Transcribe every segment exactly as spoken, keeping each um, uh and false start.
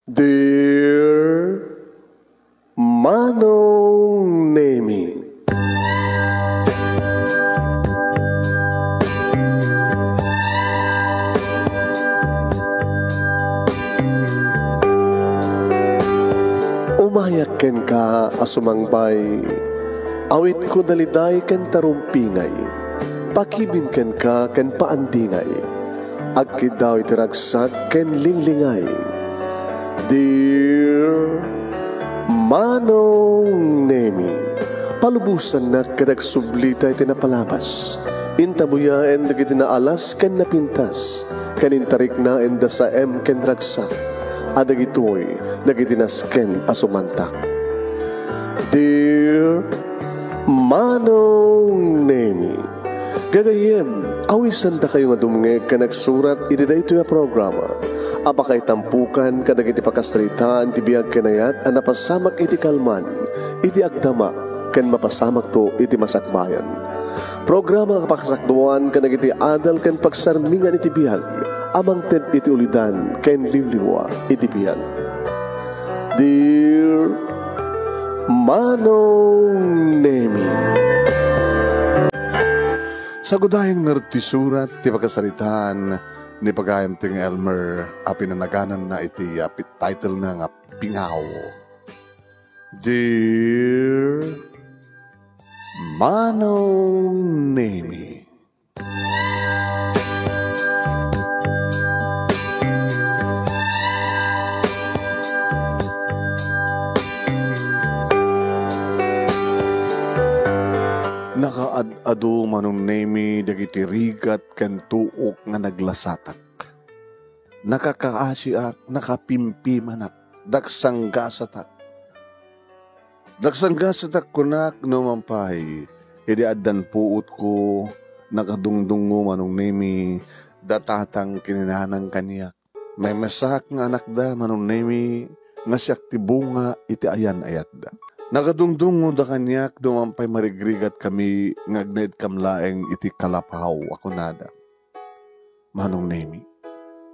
Dear Manong Nemi. Umayak kenka a sumangbay, awitko daliday ken tarumpingay, pakibin kenka ken paandingay. Agkiddaw iti ragsak ken linglingay. Dear Manong Nemi, palubosannak ket agsublita iti napalabas. Intabuyaen dagiti naalas ken napintas, ken intariknaen da saem ken ragsak, a dagitoy dagiti nasken a sumantak. Dear Manong Nemi, gagayyem, awisandakayo nga dumngeg ken agsurat iti daytoy a programa a pakaitampukan kadagiti pakasaritaan ti biag ken ayat a napasamak iti kalman, iti agdama, ken mapasamakto iti masakbayan. Programa nga pakasakduan kadagiti adal ken pagsarmingan iti biag a mangted iti ulidan ken liwliwa iti biag. Dear Manong Nemi. Sagudayen ngarud ti surat ti pakasaritaan ni pagayam ti nga Elmer a pinanagananna iti, ah, pi-, title na nga Pingaw. Dear Manong Nemi. Nakaad-adu, Manong Nemi, dagiti rigat ken tuok nga naglasatak. Nakakaasiak, nakapimpimanak, dagsanggasatak. Dagsanggasatak kunak no man pay, idi addan puotko, nakadungdungngo, Manong Nemi, da tatang ken ni nanang kaniak. Maymaysaak nga anakda, Manong Nemi, nga siak ti bunga iti ayan-ayatda. Nakadungdungngoda kaniak no man pay marigrigatkami nga agnaedkam laeng iti kalapaw a kunada. Manong Nemi,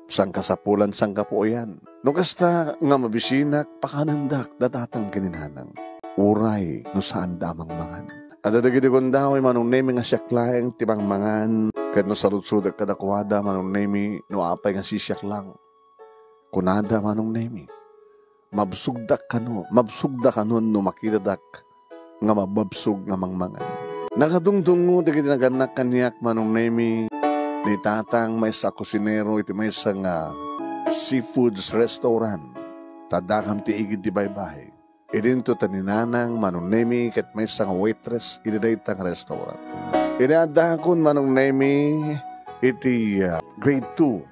sangkasapulan, sangkapuoyan. No kasta nga mabisinak, pakanandak da tatang ken ni nanang. Uray no saanda a mangmangan. Adda dagiti gundaway, Manong Nemi, nga siak laeng ti mangmangan, ket no saludsodek kadakuada, Manong Nemi, no apay nga sisiak laeng. Kunada, Manong Nemi, mabsogdak kano, mabsogda kanon no makitadak nga mababsog nga mangmangan. Nakadungdungngo dagiti nagannak kaniak, Manong Nemi, ni tatang maysa a kusinero iti maysa nga seafoods restaurant. Ta addakam ti igid ti baybay. Idinto ta ni nanang, Manong Nemi, ket maysa nga waitress iti dayta nga restaurant. Idi addakon, Manong Nemi, iti, ah, grade two,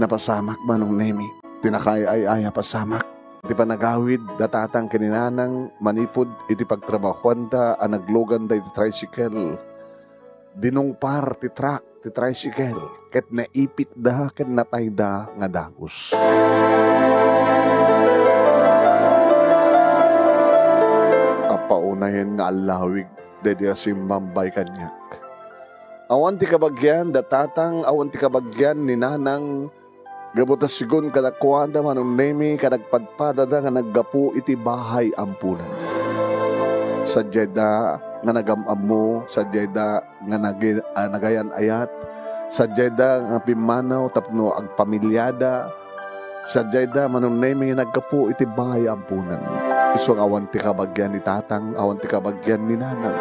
napasamak, Manong Nemi. Ti nakaay-ay-ay a pasamak, ti panagawid da tatang ken ni nanang manipud iti pagtrabahoanda a nagluganda iti tricycle. Dinungpar ti truck ti tricycle ket naipitda ket natayda nga dagus. Apaunayen nga allawig daydi a simmambay kaniak. Awan ti kabagian da tatang, awan ti kabagian ni nanang, gapu ta sigun kadakuada, Manong Nemi, nga nagpadpadada nga naggapu iti bahay ampunan. Sadiayda nga nagam-ammo, sadiayda nga nagi-, ah, nagayan-ayat, sadiayda nga pimmanaw tapno agpamiliada, sadiayda, Manong Nemi, nga naggapu iti bahay ampunan. Isu nga awan ti kabagian ni tatang, awan ti kabagian ni nanang.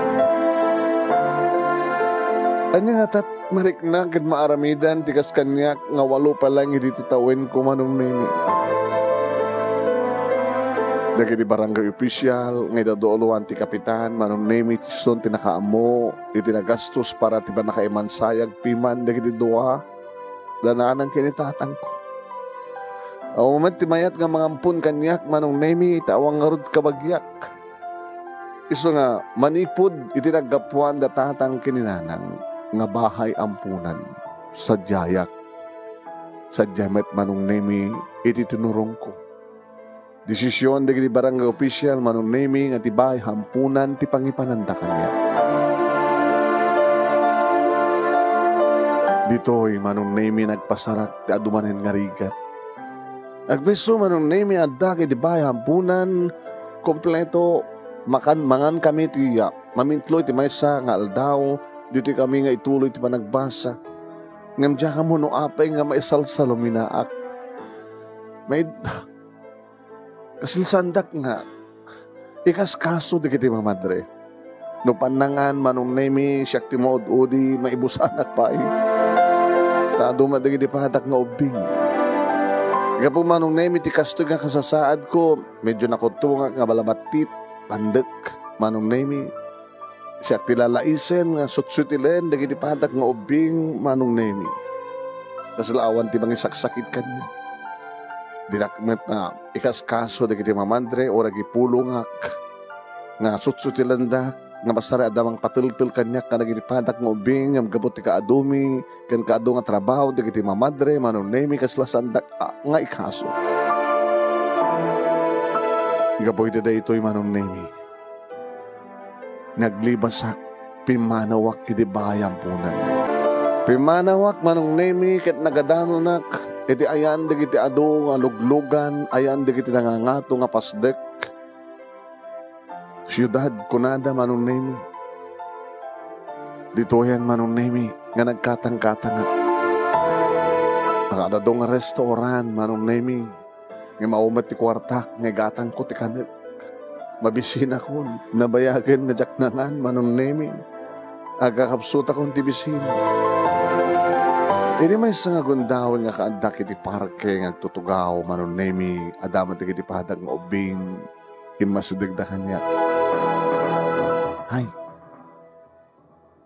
Ania ngata ti marikna ket maaramidan ti kas kaniak nga walo pay laeng idi tatawenko, Manong Nemi. Dagiti barangay official nga idaduluan ti kapitan, Manong Nemi, ti isun ti nakaammo iti nagastos para ti pannakaimansayag piman dagiti dua, da nanang ken ni tatangko. Awan met ti mayat nga mangampon kaniak, Manong Nemi, ta awan ngarud kabagiak. Isu nga, manipud iti naggapuan da tatang ken ni nanang nga bahay ampunan, sadiayak. Sadiay met, Manong Nemi, iti tinurongko. Desisyon dagiti barangay official, Manong Nemi, nga ti bahay ampunan ti pangipananda kaniak. Ditoy, Manong Nemi, nagpasarak ti adu manen nga rigat. Agpayso, Manong Nemi, adda iti baay a hampunan, kompleto, makan, mangan kami ti, ah, mamintlo iti maysa nga aldaw, ditoy kami nga ituloy ti panagbasa. Ngem diak ammo no apay nga maisalsalominaak. May, kasla saandak nga ikaskaso dagiti mamadre. No pannangan, Manong Nemi, siak ti maud-udi, maibusanak pay. Ta adu met dagiti padak nga ubbing. Gapu, Manong Nemi, ti kastoy nga kasasaadko, medyo nakuttongak nga balabattit, pandek, Manong Nemi. Siak ti lalaisen nga sutsutilen dagiti padak nga ubbing, Manong Nemi. Kasla awan ti mangisaksakit kaniak. Dinak met nga ikaskaso dagiti mamadre o ragipulongak nga sutsutilendak nga basta adda mangpateltel kaniak kadagiti padak nga ubbing ngem gapu ti kaadumi ken kaadu nga trabaho dagiti mamadre, Manong Nemi, kasla saandak a, nga ikaso. Gapu iti daytoy, Manong Nemi, naglibasak, pimmanawak iti baay a ampunan. Pimmanawak, Manong Nemi, ket nagadanonak iti ayan dagiti adu nga luglugan, ayan dagiti nangangato nga pasdek. Siudad, kunada, Manong Nemi. Ditoyen, Manong Nemi, nga nagkatangkatangak. Nakadadu nga restaurant, Manong Nemi. Ngem awan met ti kuartak nga igatangko ti kanek. Mabisinakon, nabayagen nga diak nangan, Manong Nemi. Agkakapsutakon ti bisin. Idi maysa nga gundaway nga kaaddak iti parke nga agtutugaw, Manong Nemi, adda met dagiti padak nga ubbing, immasidegda kaniak. Hay,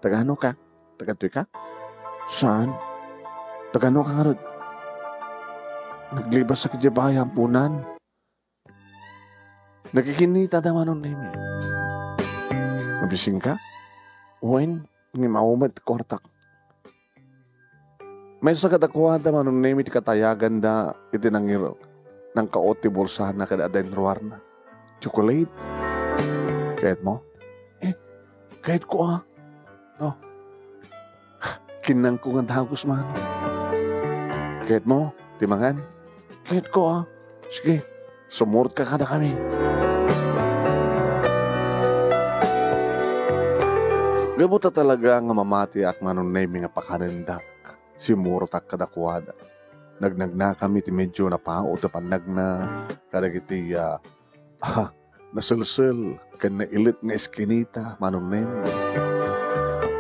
taga-ano ka? Taga-toy ka? Saan? Taga-ano ka ngarud? Naglibasak idiay baay a ampunan. Nakikinita da, Manong Nemi. Mabisin ka? Wen, ngem awan met ti kuartak. Maysa kadakuada, Manong Nemi, ti katayaganda iti nangir-, nangkaot ti bulsana ket adda inruarna. Chocolate. Kayatmo? Eh, kayatko, ah. Oh. Kinnangko nga dagus man. Kayatmo ti mangan? Kayatko, ah. Sige, sumurotka kadakami. Gapu ta talaga nga mamatiak, Manong Nemi, nga pakanendak, simurotak kadakuada. Nagnagnakami ti medyo napao ti pannagna kadagiti, ah, ah, naselsel ken nailet nga eskinita, Manong Nemi.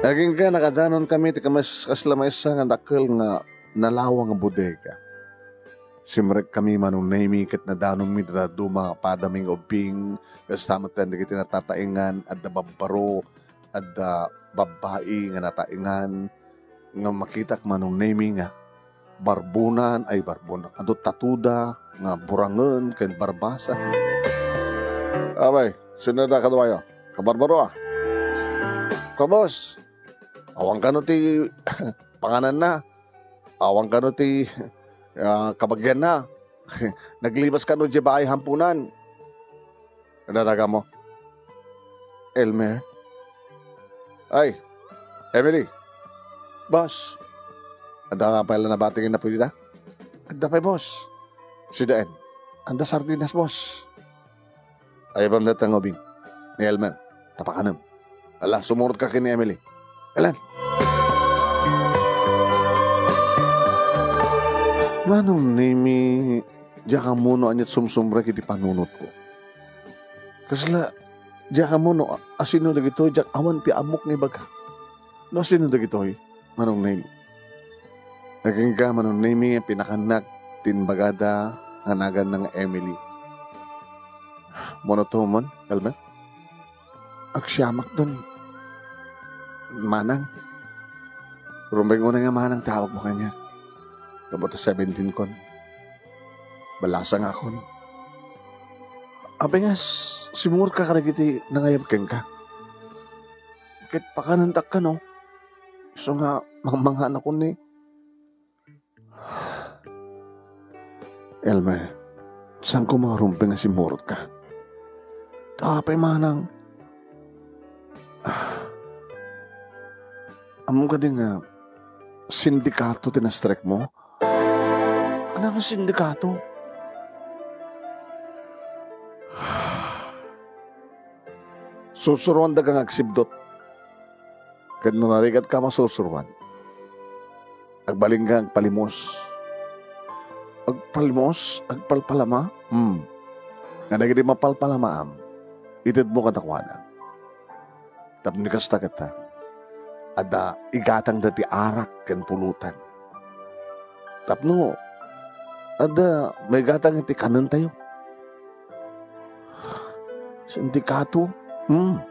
Agingga, nakadanonkami ti kamas-, kasla maysa nga dakkel nga nalawa nga bodega. Simrekkami, Manong Nemi, ket nadanonmi dadduma padami nga ubbing, kasta met dagiti natataengan, adda babbaro, adda babbai nga nataengan, nga makitak, Manong Nemi, nga barbonan, ay, barbonan, adu tatuda nga burangen ken barbasa. Abay, sino da kaduayo? Kabarbaro, ah. Kabos, awan kano ti pangananna? Awan kano ti, ah, kabagianna? Naglibas kano idiay baay hampunan? Ano talaga mo? Elmer? Ay, Emily. Boss. Adda nga pala nabating na pwede na? Adda pa'y, boss. Sidaen. Adda sardinas, boss. Ay, bang datang ubing ni Elmer. Tapakanem. Ala, sumurot ka kini Emily. Alan. Manong Nemi, diak ammo no aniat sumsumrek iti panunotko. Kasla, diak ammo no a-, asino dagitoy, diak awan ti ammok nga ibaga. No asino dagitoy, Manong Nemi? Agingga, Manong Nemi, a pinakannak ti imbagada nga naganna nga Emily. Monotomon, Elmer? Agsiamakton, Manang. Rumbeng unay nga Manang ti awagmo kaniak. Gapu ta seventeen kon. Balasa nga akon. Apay nga s-, simurot ka kadagiti nangayab kenka? Ket pakanentak kano. Isu nga mangmangan akon ni Elmer, saan ko nga rumbeng nga simurot ka? Apay, Manang. Ah. Ammom kadi nga sindikato ti na-strike mo? Ano nga sindikato? Sursuroandaka nga agsibdut. Ket no narigatka a masursuroan, agbalinka nga agpalimos. Agpalimos? Agpalpalama? Hmm. Nga dagiti mapalpalamaam, itedmo kadakuada. Tapno kasta ket, adda igatangda ti arak ken pulutan. Tapno adda maigatang iti kanentayo. Sindikato? Hmm.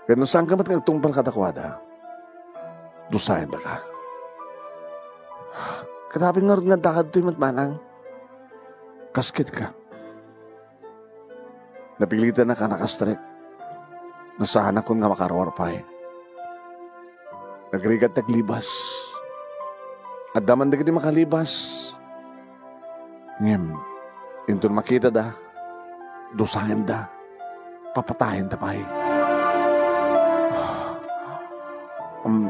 Ket no saanka met nga agtungpal kadakuada, dusaendaka. Ket apay ngarud nga addaka ditoy met, manang? Kasketka. Napilitanak a nakastrek. Nasaanakon nga makaruar pay. Nagrigat ti aglibas. Adda man dagiti makalibas. Ngem, inton makitada, dusaenda, papataenda pay. Um,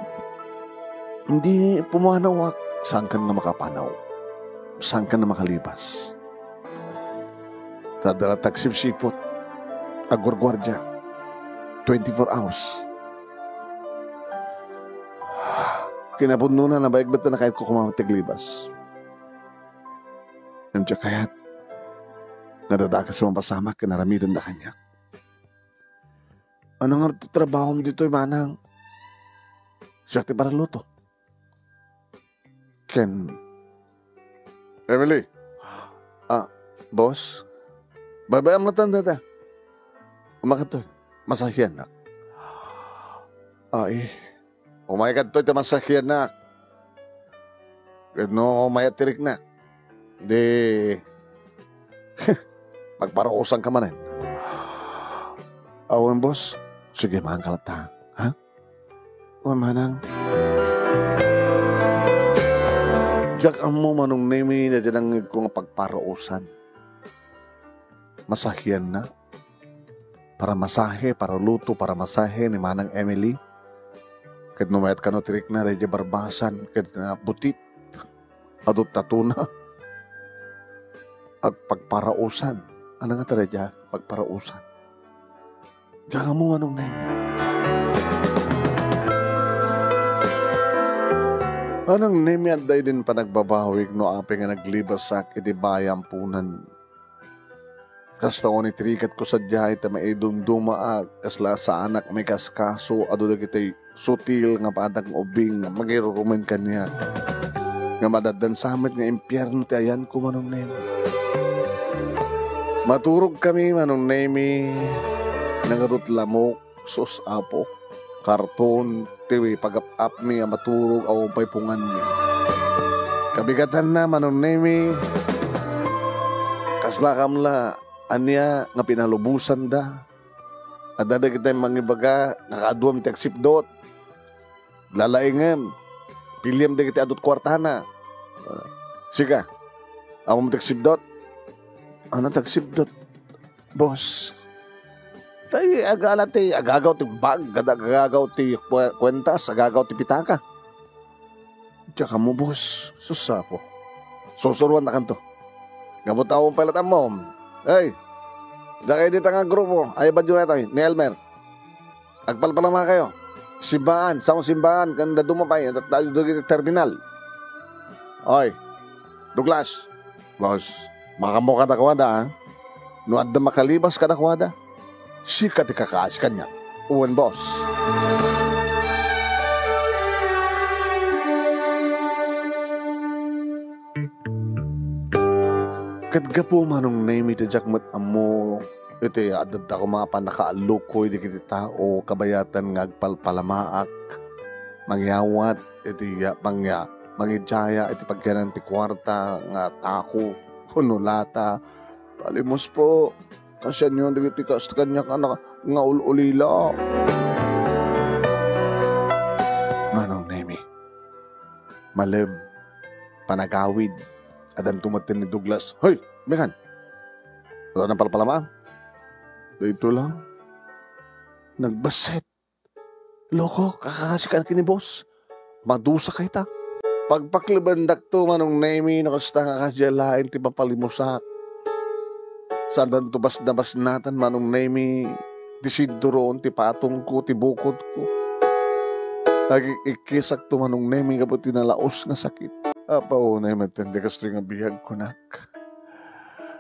hindi pumanawak, saankan nga makapanaw. Saankan nga makalibas. Ta adda latta agsipsiput, agguarguardia, twenty-four hours. Kinapudnona, nabayagbet ta nakayatko koma ti aglibas. Ngem diak kayat nga adda dakes a mapasamak ken aramidenda kaniak. Ania ngarud ti trabahom ditoy, manang? Siak ti parluto. Ken Emily. Ah, boss. Baybay-am latta dayta. Umayka ditoy. Masahiannak. Ay. Umayka ditoy ta masahiannak. Ket no umayat ti riknak, di pagparausanka manen. Awan, boss. Sige, maanka latta, ha? Wen, manang. Diak ammo, Manong Nemi, no ania ti nangngegko nga pagparausan. Masahianna. Paramasahe, paraluto, paramasahe ni Manang Emily. Ket no mayat kano ti rikna, daydiay barbasan, ket, ah, butit. Adu tatona. Agpagparausan. Ania ngata daydiay? Pagparausan. Diak ammo, Manong Nemi. Manong Nemi, adda idin panagbabawik no apay nga naglibasak iti bayampunan. Kasta unay ti rikatko sadiay ta maidumdumaak, kasla saanak maikaskaso, adu dagiti sutil nga padang ubing nga mangirurumen kaniak. Nga madaddan sa met nga impierno ti ayanko, Manong Nemi. Maturogkami, Manong Nemi, nangarud lamok, sus, Apo. Karton ti pagap-apmi a maturog a umpay punganmi. Kabigatanna, Manong Nemi, kaslakam la, ania nga pinalubosanda? Adda dagiti mangibaga nga kaaduam ti agsipdut. Lalaingem, piliem dagiti adu ti kuartana. Ah, sika, ammom ti agsipdut? Ania ti agsipdut, boss? Tay agala ti agagaw ti bag, kada agagaw ti kue-, kuentas, agagaw ti pitaka. Diak ammo, boss. Sus, Apo. Sursuroannakanto. Ngem ta umpay la't ammom. Hey, dakay dita nga grupo, ay badyo nga itoy, ni Elmer. Agpalpalamakayo. Simbaan, saon simbaan, ken dadduma pay, tattayo dagiti terminal. Oy, Douglas. Boss, makammo kadakuada, a? No adda makalibas kadakuada, sika ti kakaasi kaniak. Wen, boss. Ket gapu, Manong Nemi, ta diak met ammo iti adda koma a pannakaallukoy dagiti tao, kabayatan nga agpalpalamaak, mangyawat iti ya-, mangya-, mangidiaya iti pagyanan ti kuarta nga tako wenno lata. Palimos po, kasianyo dagiti kasta kaniak a na-, nga ul-ulila. Manong Nemi, malem, panagawid, addanto met ni Douglas. Hoy, Megan! Adu a napalpalamaam? Daytoy lang. Nagbassit. Loko, kakakasi ka ken ni boss. Madusa kayta. Pagpaklebendakto, Manong Nemi, no kasta nga kasta laeng ti papalimosak. Saandanto basnabasnatan, Manong Nemi. ti sinturon, ti patongko, ti bukotko. Agik-ikkisakto, Manong Nemi, gapu ti nalaus nga sakit. Apo, unay met ti kastoy nga biag, kunak.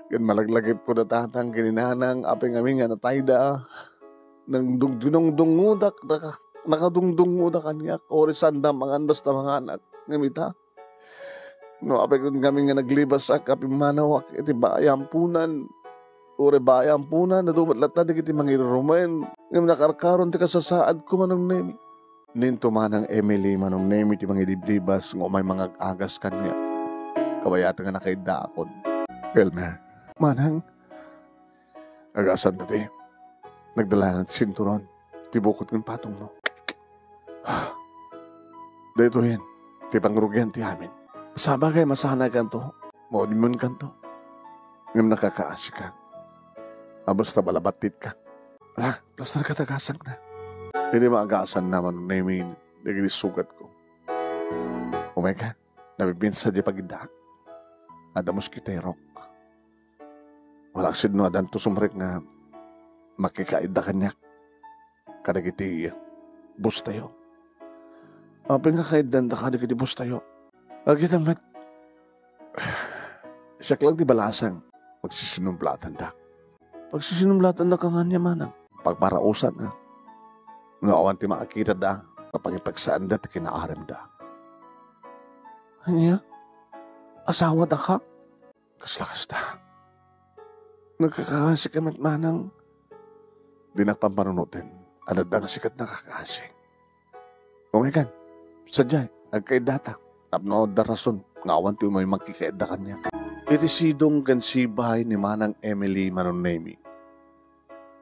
Ken malaglagipko da tatang ken ni nanang, apay ngamin nga natayda. Nagdungdungdungodak, naka-, nakadungdungoda kaniak, uray saanda mangan basta manganak. Ngem ita, no, apay ken ngamin nga naglibasak, a pimmanawak iti bayampunan. Uray bayampunan, adu met latta dagiti mangirurumen. Ngem nakarkaron ti kasasaadko, Manong Nemi. Ninto Manang Emily, Manong Nemi, ti mangidiblibas nga umay mangag-agas kaniak. Kabayatan nga nakaiddaakon. Elmer. Manang, agasanda ti nagdalanan ti sinturon, ti bukot ken patongmo. Daytoyen ti pangrugian ti amin. Sabagay, masanaykanto, maudmonkanto. Ngem nakakaasika. A, basta balabattitka. Ala, plaster ka tagasakna. Idi maagasanna, Manong Nemi, dagiti sugatko. Umayka, nabibinsad diay pagiddaak. Adda moskiterok. Malaksid no addanto sumrek nga makikaidda kaniak kadagiti boss tayo. Apay nga kaiddanda kadagiti boss tayo? Agitan met, siak lang ti balasang. Pagsisinumplatandak. Pagsisinumplatandak ka ngan, Manang. Pagparausan, a. No awan ti makitada, mapangipagsaanda ti kinaaramda. Ania? Asawada ka? Kasla kasta. Nagkakaasi ka met, Manang. Dinak pampanunoten. Adda nga sikat nakakaasi. Umaykan, sadiay, agkaiddata. Tapno adda rason nga awan ti umay makikaidda kaniak. Iti sidong ken sibay ni Manang Emily, Manong Nemi,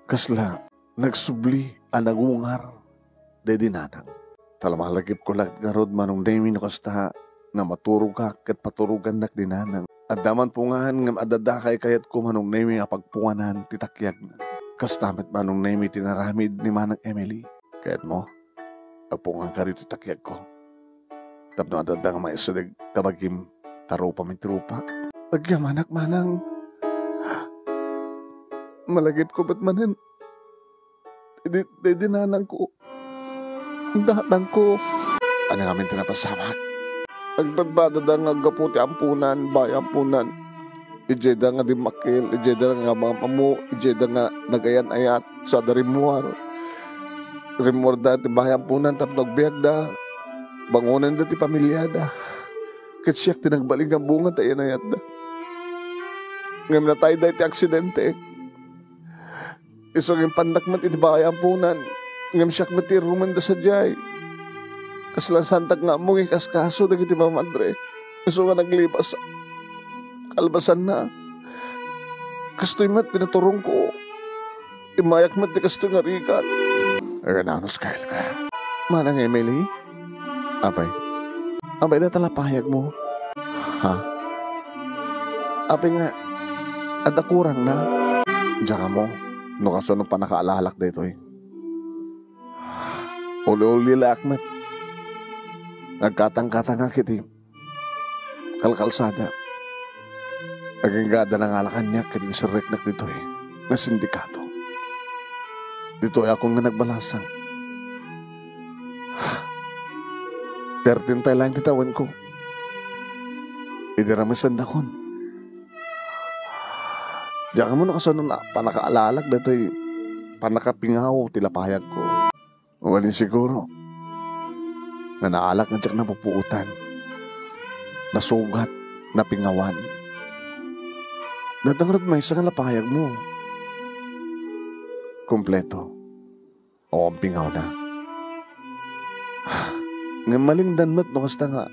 kasla nagsubli a nagungar daydi nanang. Ta lumalagipko laeng ngarud, Manong Nemi, no kasta nga maturogak ket paturogannak ni nanang. Adda man pungan ngem adda kaykayatko, Manong Nemi, a pagpunganan ti takiagna. Kasta met, Manong Nemi, ti inaramid ni Manang Emily. Kayatmo, agpunganka ditoy takiagko. Tapno adda nga maisadag kabagim ta rupam iti rupa. Agyamanak, Manang. Malagipko met manen. Idi, idi nanangko. Tatangko. Ania ngamin ti napasamak? Agbadbadada nga aggapu ti ampunan, bayampunan. Idiayda nga dimmakkel, idiayda nga mamammo, idiayda nga nagayan-ayat, sada rimmuar. Rimmuarda ti bayampunan tapno agbiagda. Bangonenda ti pamiliada. Ket siak ti nagbalin nga bunga ta iyan-ayatda. Ngem natayda iti aksidente. Isu nga impandak met iti bayampunan, ngem siak met ti irrumenda sadiay. Kasla saandak nga ammo nga ikaskaso dagiti mamadre. Isu nga naglibas kalpasanna. Kastoy met ti naturongko. Immayak met ti kastoy nga rigat. Agananus ka, Elmer. Manang Emily? Apay? Apay, dayta la payagmo? Ha? Apay nga, adda kurangna? Diak ammo no kasano pannakaalalak daytoy. Uli-uli laak met. Nagkatangkatangak iti kalkalsada. Agingga adda nangalak kaniak ket inserreknak ditoy nga sindikato. Ditoyakon nga nagbalasang. Thirteen pay laeng ti tawenko idi ramesendakon. Diak ammo no kasano pannakaalalak daytoy pannakapingaw ti lapayagko. Wen siguro nga naalak nga diak napupuotan, nasugat, napingawan. Dayta ngarud maysa nga lapayagmo. Kompleto. Awan pingawna. Ngem malingdan met no kasta nga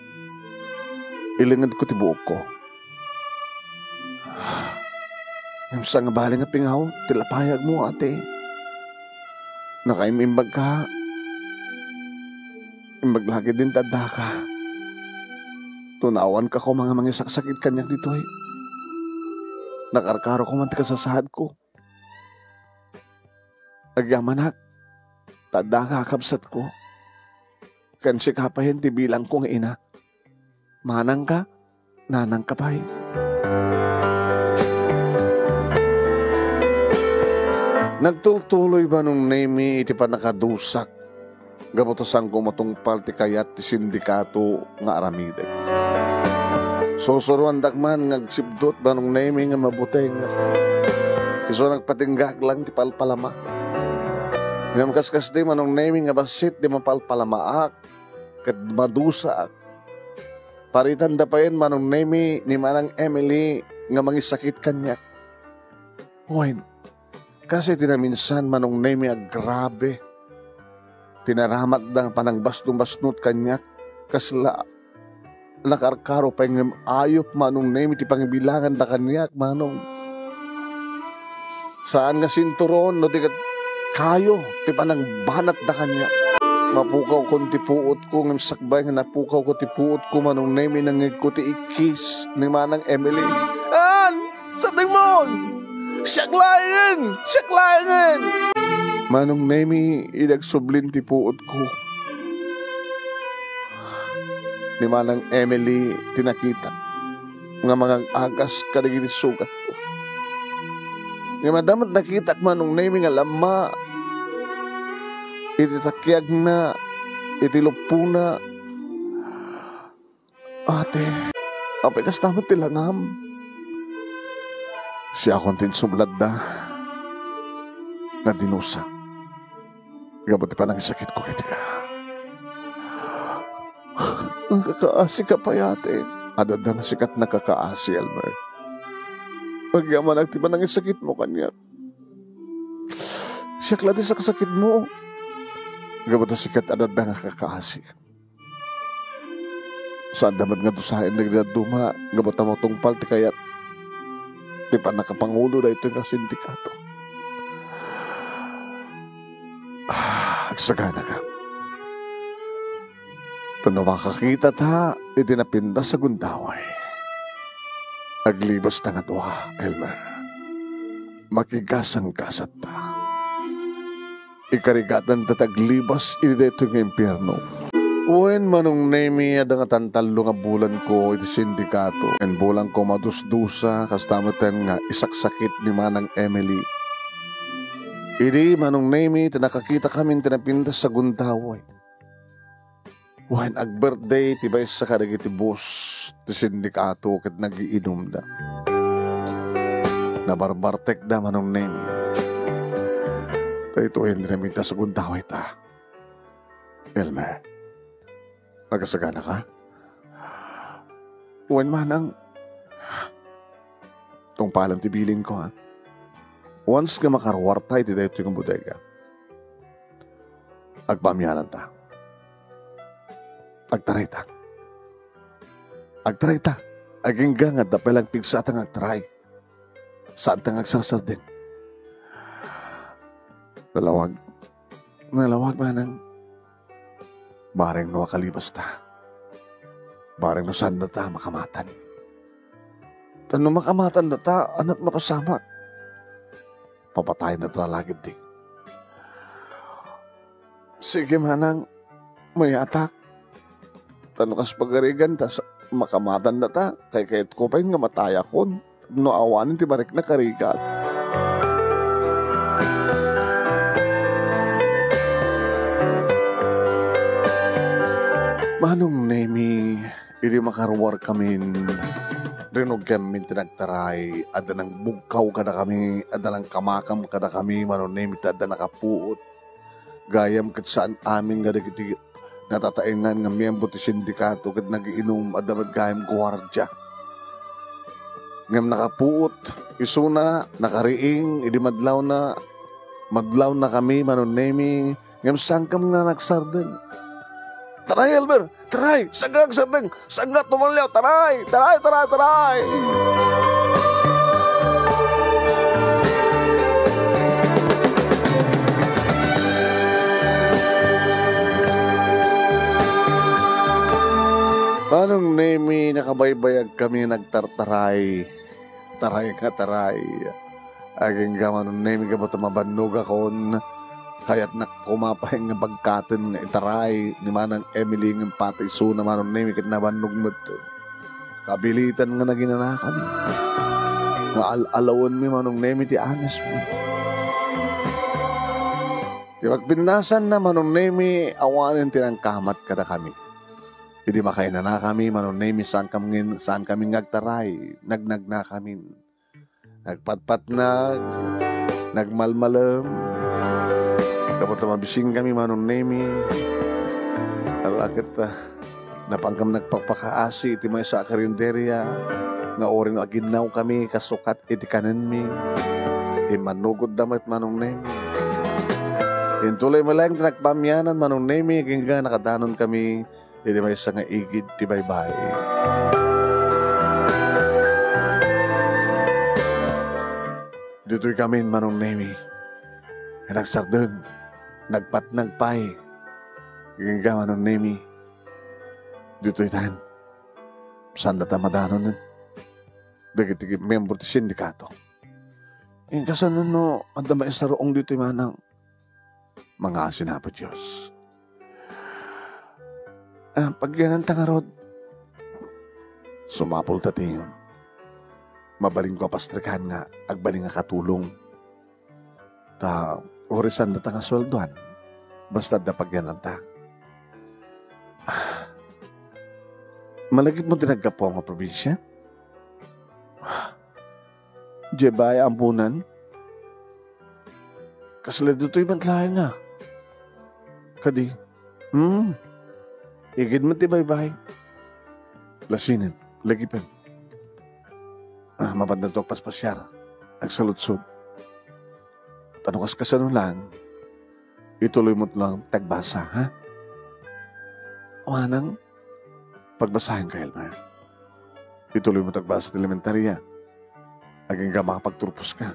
ilingedko ti buokko. Ngem saan nga bale nga pingaw ti lapayagmo, ate. Nakaim-imbagka. Imbag la ketdin ti addaka. Tunawanka koma nga mangisaksakit kaniak ditoy. Nakarkaro koma ti kasasaadko. Agyamanak, ta addaka a kabsatko. Ken sika pay ti bilangko nga ina. Manangka, nanangka pay. Nagtultuloy, Manong Nemi, iti pannakadusak gapu ta saanko matungpal ti kayat ti sindikato nga aramidek. Sursuroandak man nga agsipdut, Manong Nemi, nga mabuteng. Isu nagpatinggaak lang ti palpalama. Ngem kaskasdi, Manong Nemi, nga bassit ti mapalpalamaak ket madusaak. Paritanda payen, Manong Nemi, ni Manang Emily nga mangisakit kaniak. Wen, kas iti naminsan, Manong Nemi, agrabe ti naramatda nga panangbasnobasnot kaniak. Kasla nakarkaro pay ngem ayup, Manong Nemi, ti pangibilanganda kaniak, Manong. Saan nga sinturon no di ket kayo ti panangbanatda kaniak. Mapukawkon ti puotko, ngem sakbay nga napukawko ti puotko, Manong Nemi, nangngegko ti ikkis ni Manang Emily. An! Sardengmon! Siak laengen! Siak laengen! Manong Nemi, idi agsublin ti puotko ni Manang Emily ti nakitak nga mangag-agas kadagiti sugatko. Ngem adda met nakitak, Manong Nemi, nga lamma iti takiagna, iti luppona. Ate, apay kasta met ti langam? Siakon ti insubladda nga dinusa gapu ti panangisakitko kenka. Nakakaasika pay, ate. Adda nga sikat nakakaasi, Elmer. Agyamanak ti panangisakitmo kaniak. Siak la ti saksakitmo. Gapu ta sikat adda nga kakaasi. Saanda met nga dusaen dagiti dadduma gapu ta matungpal ti kayat ti pannakapangulo daytoy nga sindikato. Ah, agsagana ka. Ta no makakitata iti napintas a gundaway, aglibasta nga dua, Elmer. Makigasanggasatta. Ikarigatanta ti aglibas iti daytoy nga impierno. Wen, Manong Nemi, adda nga tantallo nga bulanko iti sindikato. Ken bulanko madusdusa, kasta metten nga isaksakit ni Manang Emily. Idi, Manong Nemi, ti nakakitakamin ti napintas a gundaway. Wen, ag-birthday ti maysa kadagiti boss ti sindikato ket nagiinumda. Nabarbartekda, Manong Nemi. Daytoyen ti napintas a gundawayta. Elmer, agasagana ka? Wen, Manang. Tungpalem ti bilinko, ha? Once nga makaruarta iti daytoy nga bodega, agpaamiananta. Agtarayta. Agtarayta. Agingga nga adda pay lang pigsata nga agtaray. Saanta nga agsarsardeng. Nalawag. Nalawag, Manang. Bareng no akalibasta. Bareng no saandata makamatan. Ta no makamatandata, ania't mapasamak? Papatayendata la ketdi. Sige, Manang, mayatak. Ta no kas pagariganta, sa-, makamatandata, kaykayatko pay nga matayakon. No awanen ti marikna karigat. Manong Nemi, idi makaruarkamin, rinugkemmin ti nagtaray, adda nangbugkaw kadakami, adda nangkamakam kadakami, Manong Nemi, ta adda nakapuot. Gayam ket saan amin nga dagiti natataengan nga miyembro ti sindikato ket nagiinum, adda met gayam guardia. Ngem nakapuot, isuna, nakariing, idi madlawna, madlawnakami, Manong Nemi, ngem saankami nga nagsardeng. Taray, Elmer! Taray! Saan nga agsardeng? Saan nga tumaliaw? Taray! Taray, taray, taray! Manong Nemi, nakabaybayagkami nagtartaray. Taray nga taray. Agingga, Manong Nemi, gapu ta mabannogakon. Kayatnak koma pay nga bagkaten nga itaray ni Manang Emily ngem pati isuna, Manong Nemi, ket nabannog met. Kabilitan nga naginanakan. Nga al-alawenmi, Manong Nemi, ti angesmi. Ti pagpinnasanna, Manong Nemi, awanen ti nangkamat kadakami. Idi makainanakami, Manong Nemi, saankami, saankami nga agtaray, nagnagnamin. Nagpatpatnag, nagmalmalem. Gapu ta mabisingkami, Manong Nemi. Ala ket, ah, napankami nagpakpakaasi iti maysa a karinderia nga uray no aginnawkami kasukat iti kanenmi. Immanugodda met, Manong Nemi. Intuloy met laeng ti nagpaamianan, Manong Nemi, agingga nakadanonkami iti maysa nga igid ti baybay. Ditoy kami, Manong Nemi, nga nagsardeng, nagpatnag pay. Agingga, Manong Nemi, ditoy tan, saan data madanon dagiti membro ti sindikato. Inkasano no adda maisaruong ditoy, manang? Mangngaasin, Apo Dios. Ah, pagyananta ngarud. Sumapul ta ti mabalinko a pastrikan nga agbalin nga katulong. Ta uray saan data nga sueldoan. Basta adda pagyananta. Ah, malagipmo ti naggapuam a probinsia? Ah, diay baay a ammonan? Kasla ditoy met laeng a. Kadi, hmm, igid met ti baybay. Lasinen, lagipem. Ah, mapandanto agpaspasiar, agsaludsod. Ta no kaskasano lang, ituloy mo lang ti agbasa, ha? Amangan, pagbasaenka, Elmer. Ituloy mo ti agbasa ti elementaria. Agingga makapagturpos ka.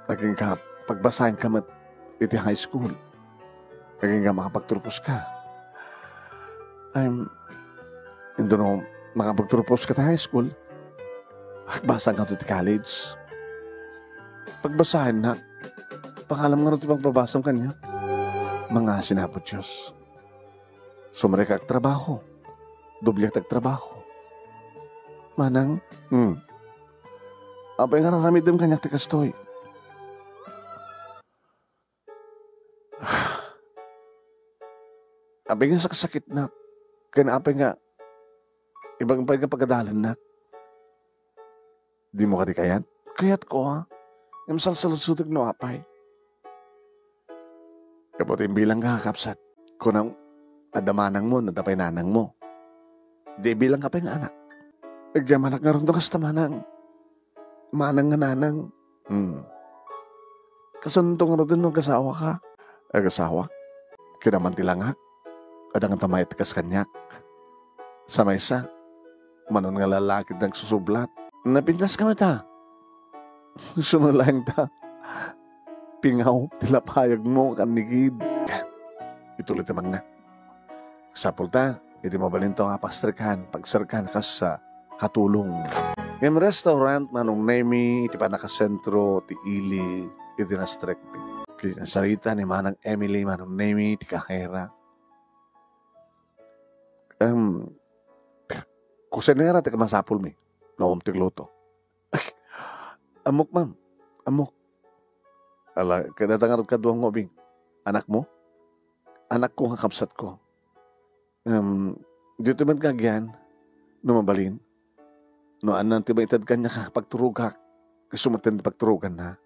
Agingga pagbasaenka met iti high school. Agingga makapagturpos ka. Ay, inton no makapagturpos ka ti high school, agbasaenka ti college. Pagbasaennak. Pangalam nga ti pagbabasam kaniak. Mangngaasin, Apo Dios. Sumrekak trabaho. Doblek ti agtrabaho. Manang, hmm. Apay nga ar-aramidem kaniak ti kastoy? Apay nga saksakitnak? Ken apay nga ibagam pay nga pagadalannak? Dimo kadi kayat? Kayatko, a. Ngem salsaludsodak no apay. Gapu ta imbilangka, kakabsat. Kunam, adda manangmo, adda pay nanangmo. Di ibilangka pay nga anak. Agyamanak ngarud no kasta, manang. Manang nga nanang. Hmm. Kasanto ngarud no agasawaka? Agasawa? Kinaman ti langak? Adda nga tamay ti kas kaniak. Sa maysa, manon nga lalaki ti nagsusublat. Napintas ka met, a. Isu no laeng ta pingaw ti lapayagmo, kannigid. Ituloy ti mangna. Sapulta, iti mabalinto nga pastrikan, pagserkan kas, ah, katulong. Ngem restaurant, Manong Nemi, iti pannakasentro ti ili iti nastrekmi. Kinasarita ni Manang Emily, Manong Nemi, ti kahera. Em, kusinera ti masapulmi. Naom ti luto. Ay, ammok, ma'am. Ammok. Ala, kadata ngarud kadua nga ubing. Anakmo? Anakko nga kabsatko. Em, dito met nga agyan, no mabalin. No annan ti maited kaniak a pagturogak, isu met ti pagturoganna.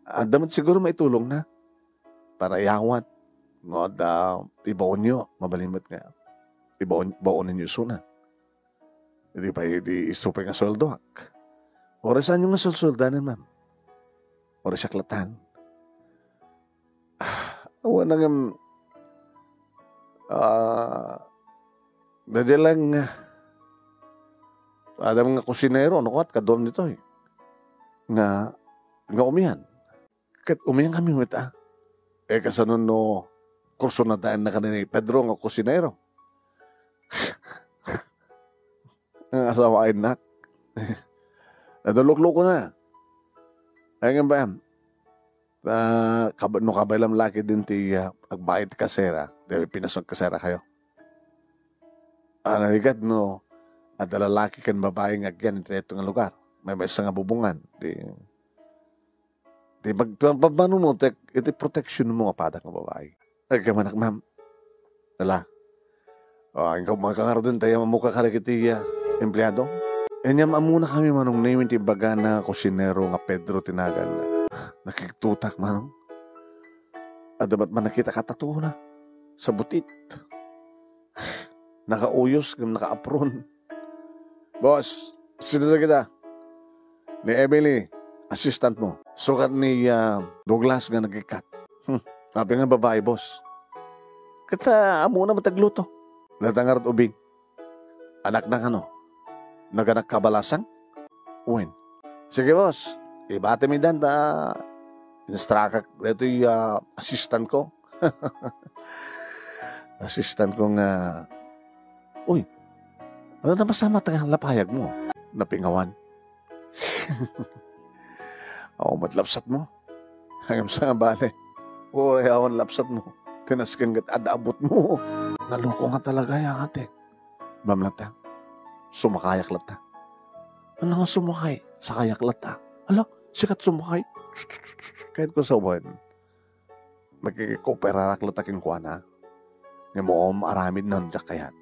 Adda met siguro maitulongna. Para iyawat. No adda ibaonyo, mabalin met nga ibaon, baonenyo isuna. Idi pay, di isu pay nga sueldoak. Uray saanyo nga sulsuldanen, ma'am? Uray siak latan. Ah, awan na ngem, ah, daydiay lang, ah, adam nga kusinero, no, kat kaduam ditoy. Nga, nga umian. Ket umian kami met, a. Eh, kasano no kursunadaenna kani ni Pedro nga kusinero? Nga asawaennak. Nadulukluko na. Ay, nga ba? Ah, kab-, no kabay lang laki din ti, ah, agbayad ti kasera, di pinasok kasera kayo. Ah, naligat no, adda lalaki ken babae nga agyan iti daytoy nga lugar. Maymaysa nga bubongan. Di, Ti pag-, pag-, pagpanunotek iti protection mo nga padak nga babai. Agka manak, ma'am. Ala. Ah, inka, makakarudin tayo, mamuka ka dagiti, ah, empleado. Inyam ammona kami, Manong Nemi, ti bagana kusinero nga Pedro ti naganna. Nakigtutak, Manong. Adda met mannakita ka tatuna. Sa butit. Nakauyos, ngem nakaapron. Boss, sino dagita? Ni Emily, assistant mo. Sukat ni, ah, Douglas nga nagikkat. Hmm, apay nga babai, boss? Ket, ah, ammona met agluto. Nata ngarud ubing. Anakna kano? Naganak ka balasang? Wen. Sige, boss. Ibatem idan ta instrakak daytoy, ah, assistant ko. Assistant ko nga, uy, ano na masama ta lapayag mo? Napingawan. Awan met lapsat mo. Ngem sa nga bale, uray awan lapsat mo. Tinasken ket adda abut mo. Naloko nga talaga ya ate. Bam latta. Sumakayak latta. Ano nga sumakay? Sakayak latta. Hala, sikat sumakay. Kahit ko sa uwan. Makikikooperarak latta kenkuana. Nga mo, aramid na diak kayat.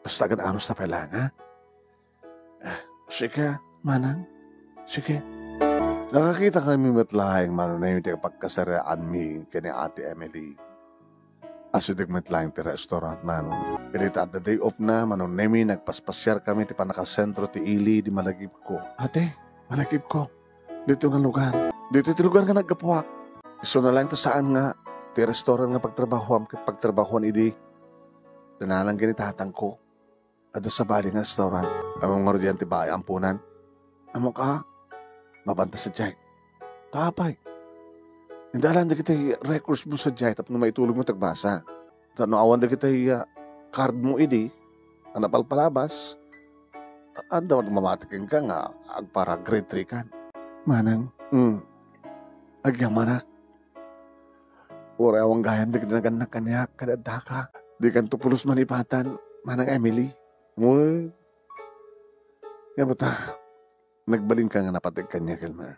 Basta agad anos ta pala nga. Ah, sige, manang. Sige. Nakakita kami met laeng, Manong Nemi, ti pagkasariaanmi ken ni Ate Emily. Asideg met laeng ti restaurant, Manong. Iti ta adda day off na, Manong Nemi, nagpaspasiar kami ti pannakasentro ti ili di malagipko. Ate, malagipko. Dito nga lugar. Dito ti lugar nga naggapuak. Isu na laeng ta saan nga ti restaurant nga pagtrabahuam ket pagtrabahuan idi. Dinalan ken ni tatangko. Adda sabali nga restaurant. Ammom ngarud diay ti baay amponan? Ammok a. Mabanta sadiay. Ta apay? Indalan dagiti records mo sadiay tapno maitulog mo ti agbasa. Ta no awan dagiti, ah, card mo idi, a napalpalabas, adda met mamati kenka nga agpara grade three kan. Manang, hmm. Agyamanak. Uray awan gayam dagiti nagannak kaniak kada addaka. Dikanto pulos malipatan, Manang Emily. Wen. Ngem ta, nagbalinka nga napateg kaniak, Elmer.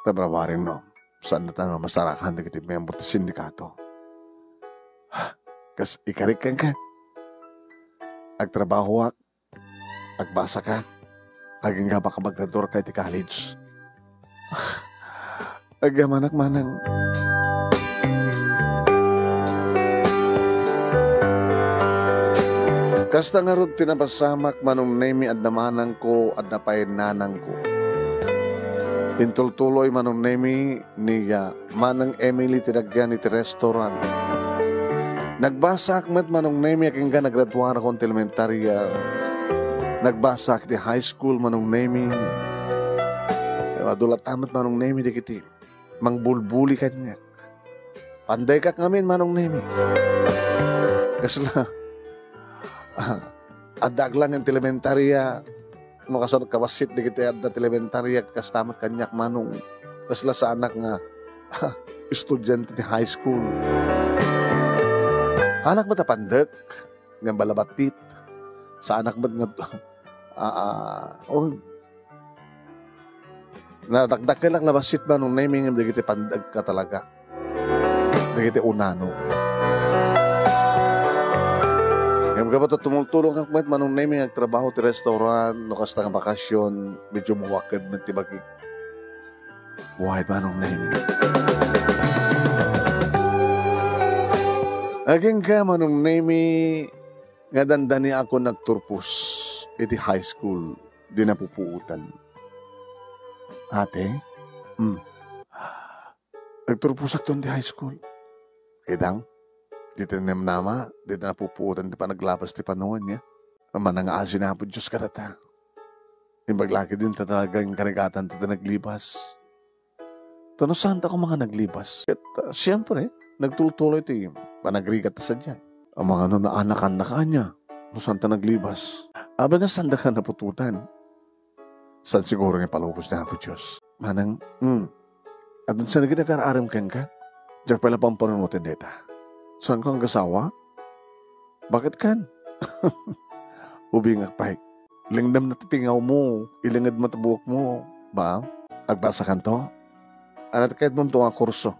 Ta, babaring no, saan data nga masarakan dagiti miyembro ti sindikato. Kas ikarik kenka. Agtrabahoak, agbasaka, agingga ka, maggraduarka iti college. Agyamanak, manang. Kasta ngarud ti napasamak, Manong Nemi, adda manangko, adda pay nanangko. Intultuloy, Manong Nemi, ni, ah, Manang Emily ti nagyan iti restaurant. Nagbasaak met, Manong Nemi, agingga nagraduarakon ti elementarya. Nagbasaak iti high school, Manong Nemi. Adu latta met, Manong Nemi, dagiti mangbulbuli kaniak. Pandaykak ngamin, Manong Nemi. Kasla, ah, addaak laeng ti elementarya, no kasano kabassit dagiti adda ti elementarya, kasta met kaniak, Manong. Kasla saanak nga estudiante ti high school. Anak met a pandek, ngem balabatit. Saanak met nga, ah, ah, oh, nadakdakkel a labassit, Manong Nemi, ngem dagiti pandek ka talaga. Dagiti unano. Ngem gapu ta tumultulongak met, Manong Nemi, nga agtrabaho ti restaurant, no kasta nga bakasyon, medyo mawaked met ti bagik. Buhay, Manong Nemi. Agingga, Manong Nemi, nga dandaniakon nagturpos iti high school, di napupuotan. Ate? Hmm. Nagturposakton ti high school. Kidang, di ti namnama, di napupuotan ti panaglabas ti panungan niya. Manangaasi na Apo Dios kadata. Imbag la ketdin ta talaga inkarigatan ti naglibas. Ta no saan ta koma nga naglibas? Ket, ah, siempre, nagtultuloy ti panagrigat ta sadiay. Amangan no naanakan na kaniak, no saan ta naglibas. Abe nga saan da ka naputotan. Saan siguro nga ipalubos ni Apo Dios? Manang, hmm. Adun sa nagid agar-arem kenka? Diak pay la pampanunoten dayta. Saan ka agasawa? Bakit kan? Ubingak pay. Lengdem na ti pingaw mo, ilenged mo ti buok mo, ba? Agbasakanto? Ania ti kayatmonto nga kurso?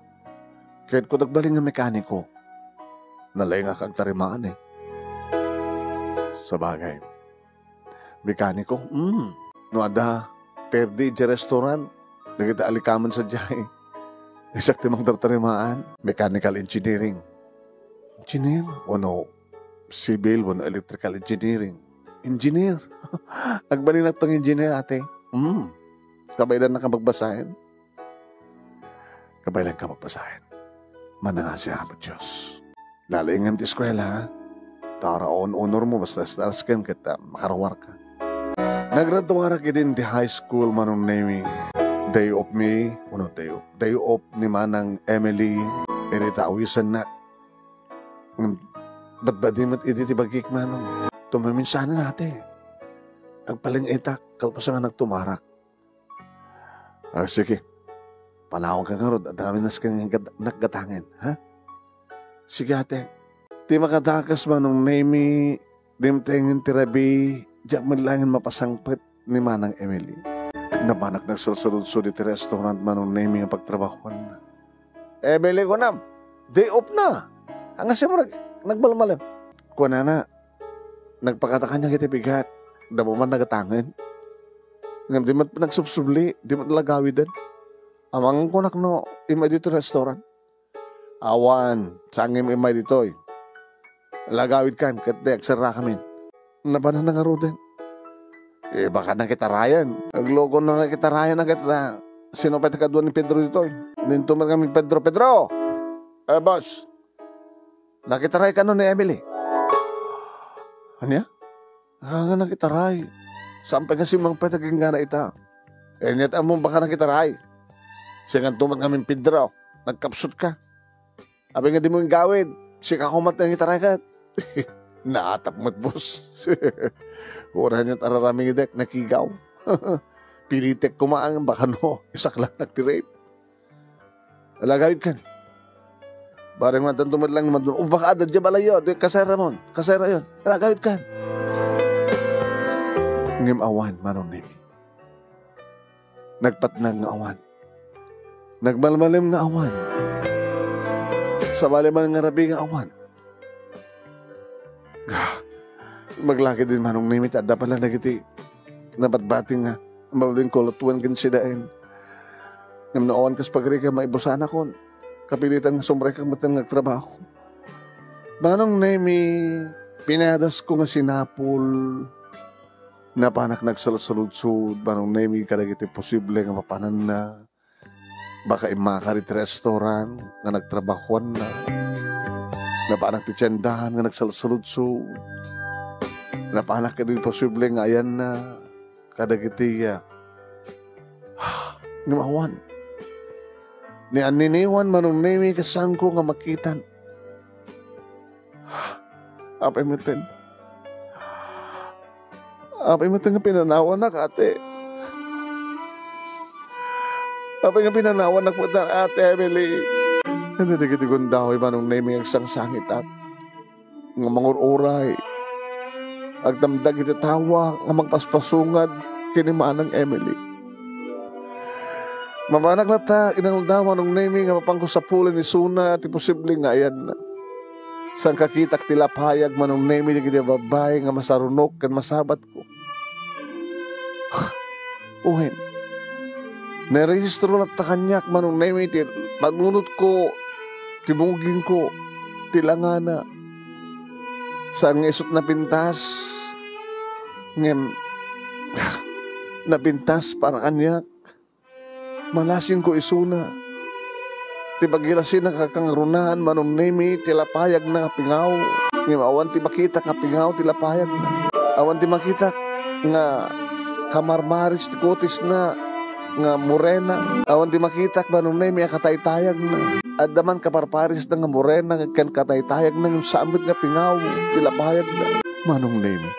Kayatko agbalin nga mekaniko. Nalengak agtarimaan, eh. Sabagay. Mekaniko? Hmm. No adda perdi idiay restaurant, dagiti alikamen sadiay, eh. Siak ti mangtartarimaan. Mechanical engineering. Engineer? Wenno civil wenno electrical engineering. Engineer. Agbalinakto nga engineer, ate. Hmm. Kabaelannak a magbasaen? Kabaelanka a magbasaen. Manangaasi a Apo Dios. Nalingem ti eskuela, ha? Tara on-onormo, basta stars ken ket, ah, makaruarka. Nagraduarak idin ti high school, Manong Nemi. Day off mi, wenno day off, day off ni Manang Emily, idi ta awisennak. Ngem, badbadi met idi ti bagik, Manong. Tumaminsan, ate. Agpaling-itak, kalpasan nga nagtumarak. Ah, sige. Panawanka ngarud, adda kami nasken nga gad-, naggatangen, ha? Sige, ate. Ti makadakes, Manong Nemi, dimtengen ti rabii, diak met laengen mapasangpet ni Manang Emily. Napanak nagsalsaludsod iti restaurant, Manong Nemi, nga pagtrabahoanna. Emily, kunam, day off na. Ania siak nag-, nagmalmalem? Kunana, nagpakada kaniak iti bigat. Adda man nagatangen. Ngem di met nagsubsubli, di met lagawiden. Amangan kunak no immay ditoy restaurant. Awan, saan nga immay ditoy. Lagawidkan, ket di agserrakamin. Napanak ngaruden. Eh, baka nakitarayan. Agloko na nakitarayan na ket, ah, sino pay ti kadua ni Pedro ditoy? Nintumir kami, Pedro, Pedro! Eh, boss, nakitaray kano ni Emily? Ania? Ah, nga nakitaray. Saan pay nga simmangpet agingga ita? Eh, ania ti ammom, baka nakitaray. Singan tumat ngamin, Pedro. Nagkapsut ka. Apay nga dimo inggawid? Sika koma ti nangitaray ket. Naatap met, boss. Uray aniat a raramidek, nakigaw. Pilitek koma ang baka no, isaklanak ti rape. Alagawidkan. Bareng matanto met lang, o baka adda diay balayyo, di kasera mon, kasera yon. Alagawidkan. Ngem awan, Manong Nemi. Nagpatnag nga awan. Nagmalmalem nga awan. Sabali man nga rabii nga awan. Ah, maglakid din Manong Nemi, ta adda pala dagiti nabatbati nga mabalin ko lutoen ken sidaen. Ngem no awan kas pagrigat, maibusanakon. Kapilitan nga sumrekak metten nga agtrabaho. Manong Nemi, pinadasko nga sinapul. Napanak nagsalsaludsod, Manong Nemi, kadagiti posible nga mapananna. Baka immaka iti restaurant nga nagtrabahoanna. Napanak ti tiendahan nga nagsalsaludsod. Napanak iti posible nga ayanna kadagiti, ah, ngem awan. Ni anniniwan, Manong Nemi, ket saanko nga makitan. Apay metten. Apay metten nga pinanawanak, ate. Apay nga pinanawanak metten, Ate Emily. Iti dagiti gundaway, Manong Nemi, agsangsangitak nga mangur-uray. Agdamdag iti tawa nga mangpaspasungad ken ni Manang Emily. Mabanak latta, inaldaw, Manong Nemi, nga mapanko sapulen isuna ti posible nga ayanna. Saan kakitak ti lapayag, Manong Nemi, dagiti babbai nga masarunok ken masabatko. Wen, nairehistro latta kaniak, Manong Nemi, ti pagnunotko, ti bungogingko, ti langana. Saan nga isut' napintas, ngem napintas para kaniak. Malasingko isuna. Ti pagilasinak a kangrunaan, Manong Nemi, ti lapayagna nga pingaw. Ngem awan ti makitak nga pingaw ti lapayagna. Awan ti makitak nga kamarmaris ti kutisna nga morena. Awan ti makitak, Manong Nemi, a kataytayagna. Adda man kaparparisna nga morena ken kataytayagna, ngem saan met nga pingaw ti lapayagna. Manong Nemi.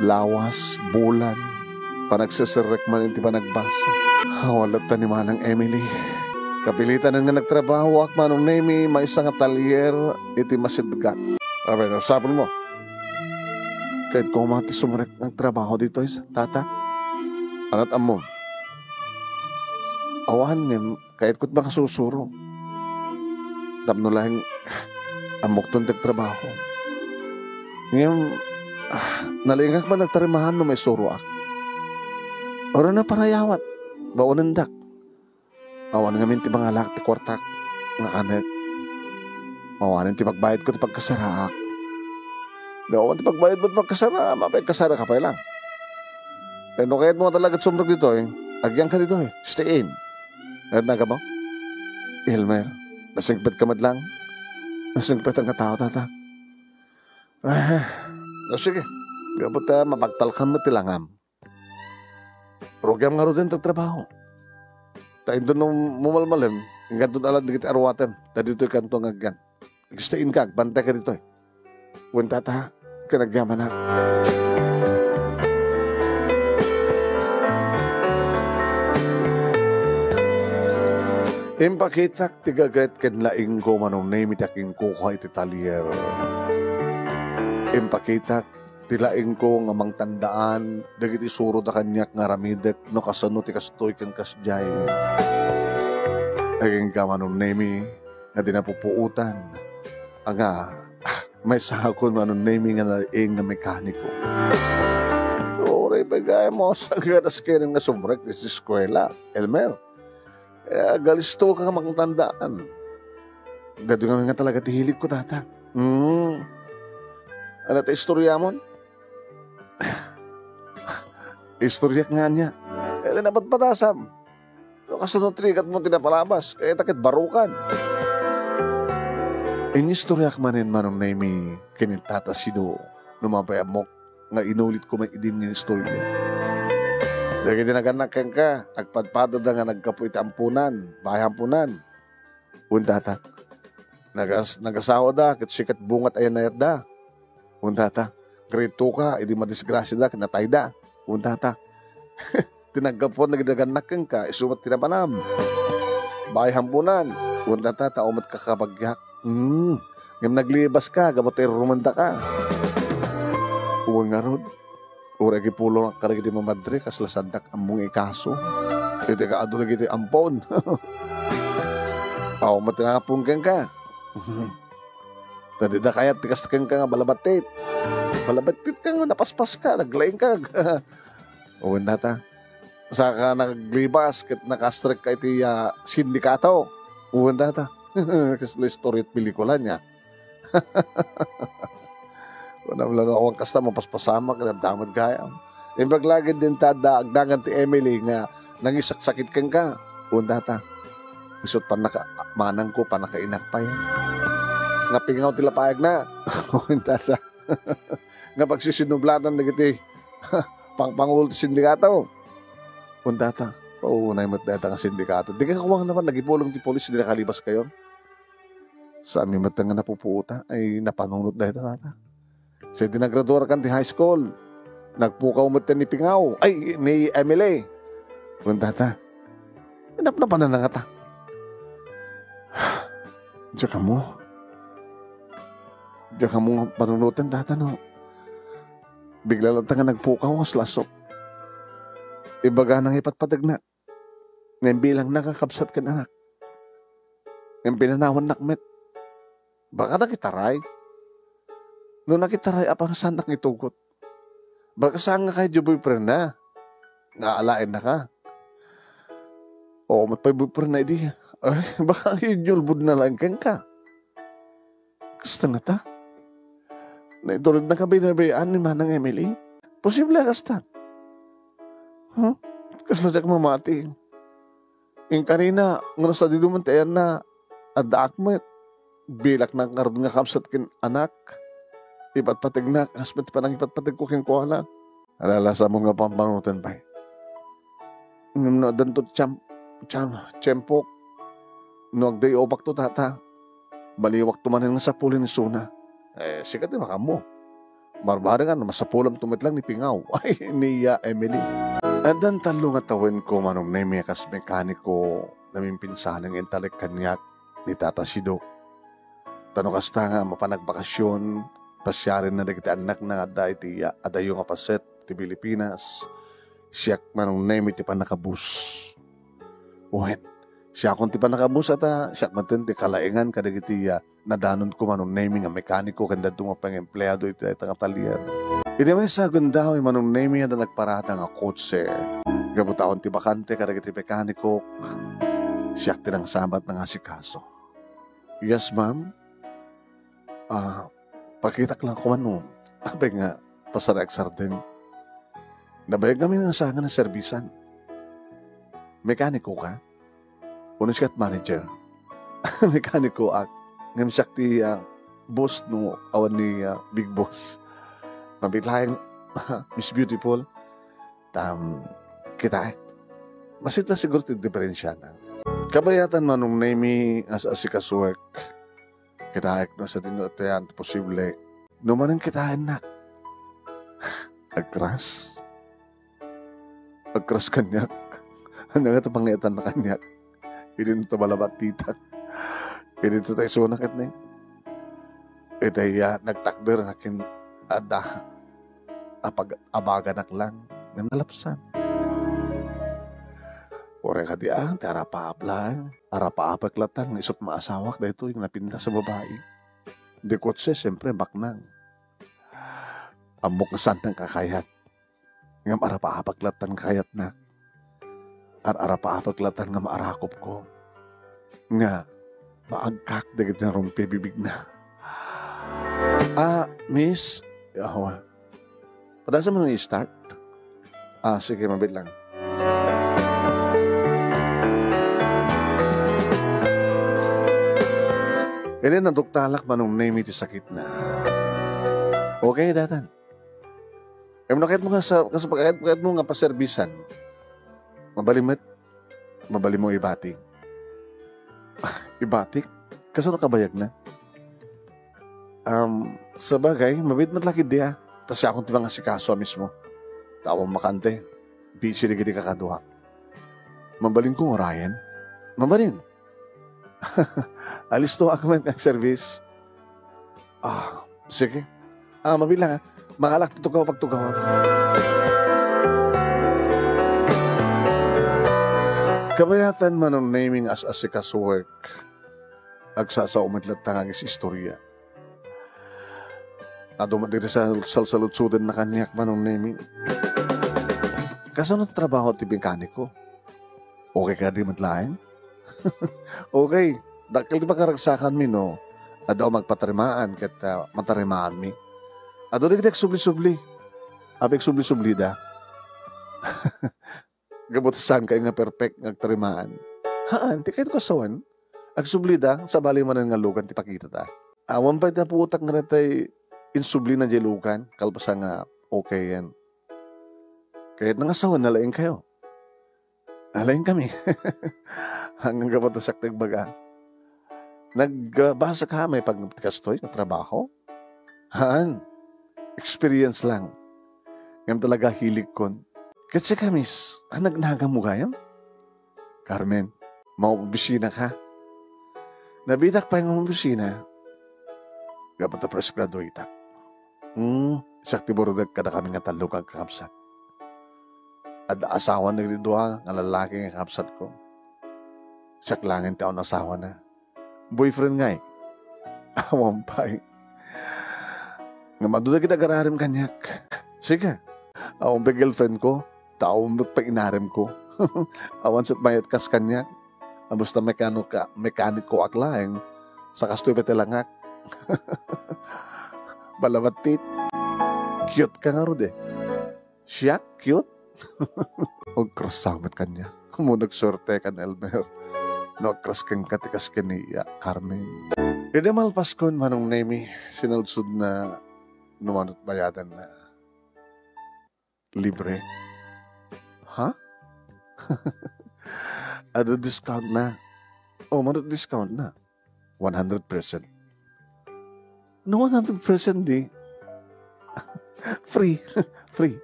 Lawas, bulan, panagseserrek man iti panagbasa. Awan latta ni Manang Emily. Kapilitanen nga nagtrabahoak, Manong Nemi, maysa nga talyer iti Masidgat. Apay, sapulmo. Kayatko koma ti sumrek nga agtrabaho ditoy, tata. Aniat ammom? Awan ngem, kayatko ti makasusuro. Tapno laeng, ammokton ti agtrabaho. Ngem, ah, nalaingak man agtarimahan no maisuroak. Uray no parayawat, baonendak. Awan ngamin ti mangalaak ti kuartak nga kanek. Awanen ti pagbayadko ti pagkasaraak. Awan ti pagbayadmo ti pagkasaraam, apay kasaraka pay lang. Ken no kayatmo nga talaga ti sumrek ditoy, agyanka ditoy. Stay in. Ket nagamo? Elmer, nasingpetka met lang. Nasingpetan nga tao, tata. Ah, no, sige. Gapu ta mapagtalkan met ti langam. Rugiam ngaruden ti agtrabaho. Ta inton no mumalmalem, inkanto alan dagiti aruatem. Ta ditoy kanto nga agyan. Stay in ka, agbantayka ditoy. Wen tata, ken agyamanak. Impakitak ti gaget ken laingko, Manong Nemi, ti akinkukua iti talyer. Impakitak ti laingko nga mangtandaan dagiti suroda kaniak nga aramidek no kasano ti kastoy ken kasdiay. Agingga, Manong Nemi, nga di napupuotan nga, ah, maysakon, Manong Nemi, nga nalaing nga mekaniko. Uray pay gayam, sagad a skreen nga sumrek iti eskuela, Elmer. Eh, agalisto ka nga mangtandaan. Daytoy ngamin nga talaga ti hiligko, tata. Hmm. Ania ti istoriamon? Istoriak nga ania? Eh, di napatpatasam. No, kasano ti rikatmo ti napalabas? Eh, ta ket barukan. Inistoriak manen, Manong Nemi, ken ni Tata Sido, no mapay ammok nga inulitko met idin nga istorya. Dagiti nagannak kenka, agpadpadada nga naggapu iti amponan, bahay amponan. Wen tata. Nagas-, nagasawada, ket sikat bungat ayan-ayatda. Wen tata. Grade two ka, idi madisgrasiada, ket natayda. Wen tata. Ti naggapuan dagiti nagannak kenka, isu met ti napanam. Bahay amponan. Wen tata, tao met kakabagiak. Hmm. Ngem naglibaska, gapu ta irrumendaka. Wen ngarud. Uray agipulongak kadagiti mamadre, kasla saandak ammo nga ikaso. Iti kaadu dagiti ampon. Aw, met nga ampon kenka. Ta dida kayat ti kasta kenka nga balabattit. Balabattit ka nga napaspaska, naglaing ka. Wen tata. Saka naglibas ket nakastrek ka iti, ah, sindikato. Wen tata. Kasla istorya ti pelikula nia. Kunam la no awan kasta, mapaspasamak, damdamag gayam. Imbag la gayam, adda agdangan ti Emily nga nangisaksakit kenka. Wen tata. Isut' pannaka-, manangko, pannakainak pay. Nga pingaw ti lapayagna. Wen tata. Nga pagsisinublatan dagiti pangpangulo ti sindikato. Wen tata. Paunay met dayta nga sindikato. Di kayat kua nga napan nagipulong ti pulis, di nakalibas kayo. Saanmi met nga napupuota, ay napanunot dayta, tata. Sa idi nagraduarkan ti high school, nagpukaw met ni Pingaw, ay, ni Emily. Wen tata, napnapanan na ngata. Diak ammo. Diak ammo nga panunoten, tata, no. Bigla latta nga nagpukaw, as lasok. Ibagana nga ipatpategna. Ngem bilangna nga kabsat ken anak, ngem pinanawannak met. Baka nakitaray? No nakitaray, apay nga saannak nga itugot? Baka saan nga kayat diay boyfriendna nga alaennaka? Oo, met pay boyfriendna idi. Ay, baka inyulbodna laeng kenka. Kasta ngata? Naituredna nga binaybay-an ni Manang Emily? Posible a kasta. Huh? Kasla diak mamati. Inkarina, nga nasadido man ti ayanna, addaak met. Bilakna ngarud nga kabsat ken anak. Ipatpategna, kas met ti panangipatpategko kenkuana. Alalasam nga pampanunoten pay. Ngem no addanto ti tiam-, tiam-, tiempok, no agday-obakto, tata, baliwakto manen nga sapulen isuna. Eh, sika ti makaammo. Barbareng a, masapulamto met lang ni Pingaw. Ay, ni Emily. Addan tallo nga tawenko, Manong Nemi, a kas mekaniko, namimpinsaneng intalek kaniak ni Tata Sido. Ta no kasta nga mapan agbakasyon, pasiarenna dagiti annakna nga adda iti adayo nga paset ti Pilipinas, siak, Manong Nemi, ti pannakabus. Wen, siakon ti pannakabus-at a siak metten ti kalaengan kadagiti, ah, nadanonko, Manong Nemy, nga mekaniko ken dadduma pay nga empleado iti dayta nga talyer. Idi maysa a gundaway, Manong Nemy, adda nagparada nga kotse. Gapu ta awan ti bakante kadagiti mekanikok, siak ti nangsabat nga asikaso. "Yes, ma'am." "Ah, pakitak lang koma no apay nga pasarayak sardeng. Nabayag ngamin nga saan nga naserbisan. Mekaniko ka? Wenno siak ti manager?" "Mekanikoak. Ngem siak ti, ah, boss no awan ni, ah, Big Boss. Mabiit laeng, Miss Beautiful. Tam, kitaek. Masita siguro ti diferensiana." Kabayatan, Manong Nemy, as-asikasuek. Kitaek no sadino ti ayan ti posible. No manen kitaennak. Agkras. Agkras kaniak. Ania nga ti pangitanna kaniak? Idi no ta balabattitak. Idi ta ta isuna ket ni. Itay, ah, nagtakder nga kin-, adda. Apag-, abaganak lang. Ngem nalapsan. Uray kadi, ah, ti arapaap lang. Arapaapek latta nga isut' maasawak daytoy nga napintas a babai. Di kotse, siyempre, baknang. Ammok nga saannak a kayat. Ngem arapaapek latta nga kayatnak. Ar-arapaapek latta nga maarakopko. Nga maagkak dagiti narumpi bibigna. Ah, miss, awa. Padasam nga i-start? Ah, sige, mabiit lang. Idi naduktalak, Manong Nemy, ti sakitna. Okay, daytan. Em, no kayatmo nga sa-, kas-, kayat-, kayatmo nga paserbisan, mabalin met, mabalinmo ibati. Ibatik? Kasano kabayagna? Um, sabagay, mabiit met la ketdi, ah. Ta siakon ti mangasikaso a mismo. Ta awan makaante. Busy dagiti kakadua. Mabalinko nga urayen? Mabalin. Alistoak met nga service. Ah, sige. Ah, mabiit lang, ah. Mangalak ti tugaw pagtugawak. Kabayatan, Manong Nemy, nga as-asikasuek. Agsasao met latta nga agis-istoria. Adu met dagiti sal-, salsaludsodenna kaniak, Manong Nemy. Kasano ti trabaho ti mekaniko? Okay kadi met laeng? Okay, dakkel ti pakaragsakanmi no adda a magpatarimaan ket, ah, matarimaanmi. Adu dagiti agsubli-subli. Apay agsubli-sublida? Gapu ta saankay nga perfect nga agtarimaan. Haan, ti kayatko a sawen, agsublida, sabali manen nga lugan ti pakitata. Awan pay ti napuotak nga natay insublina diay lugan, kalpasan nga okay yan. Kayatna nga sawen, nalaingkayo. Nalaingkami. Hanggang gapu ta siak ti agbaga. Nagbasa ka may pagkastoy nga trabaho? Haan. Experience lang. Ngem talaga hiligkon. Ket sika, miss, a nagnagam gayam? Carmen, maopisina ka? Nabitak pay nga maopisina. Gapu ta fresh graduate-ak. Hmm, siak ti burdek kadakami nga tallo nga agkakabsat. Adda asawan dagiti dua nga lallaki nga kakabsatko. Siak laengen ti awan asawana. Boyfriend ngay? Awan pay. Ngem adu dagiti agararim kaniak. Sika, awan pay girlfriend ko, ta awan met pay inarim ko. Awan sa mayat kas kaniak. Basta mekano ka, mekanikoak laeng, sa kastoy pay ti langak. Balabattit. Cute ka ngarud eh. Siak? Cute? Agkras sa met kaniak. Ammom, nagsuertekan, Elmer. No agkras kenka ti kas ken ni Carmen. Idi malpaskon, Manong Nemy, sinalsodna no mano ti bayadanna. Libre. Ha? Adda discountna. O, mano ti discountna? One hundred percent. No one hundred percent di. Free. Free.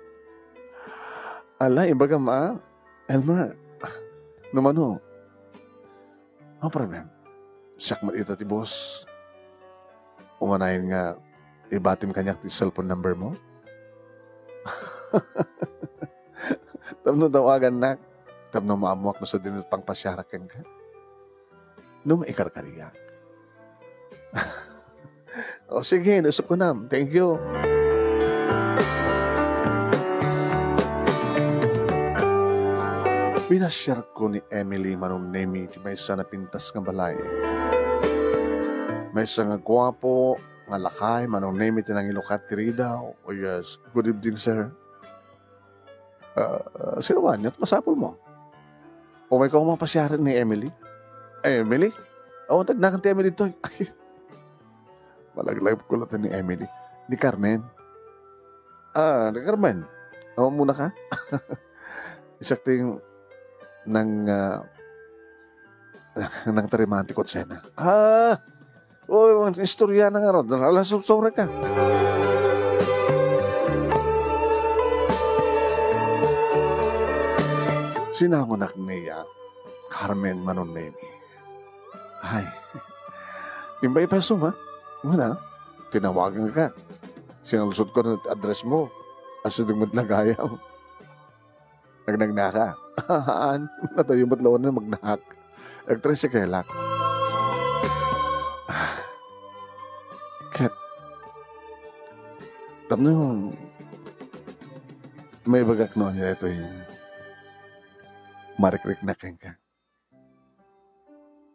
Ala, ibagam, ah. Elmer, no mano? No problem. Siak met ita ti boss. Umanayon nga ibatim kaniak ti cellphone number mo. Tapno tawagannak. Tapno maammoak no sadino ti pangpasiarak kenka. No maikarkariak. O sige, no isut' kunam. Thank you. Pinasiarko ni Emily Manong Nemi ti maysa a napintas nga balay. Maysa nga guapo nga lakay, Manong Nemi, ti nangilukat ti ridaw. Oh, yes. Good evening, sir. Ah, sino kaniak? Masapulmo. Umayka koma pasiaren ni Emily. Emily? Awan ti agnagan ti Emily ditoy. Ay, malaglagipko latta ni Emily. Ni Carmen. Ah, ni Carmen. Awan muna ka? Isak ti nang, ah, nang tarimaan ti kutsena. Ah! Oy, istorya na nga ron. Ala, so-, sorry ka. Sinangonak ni, ah, Carmen Manong Nemi. Ay. Imbay pa suma. Muna, tinawagan ka. Sinalsot ko na address mo. Asideg met lagayam. Nagnagnaka. Haan, natayo met laeng magnahak. Agtricycle-ak. Ah, ket, tapno maibagak no ania daytoy marikriknak kenka.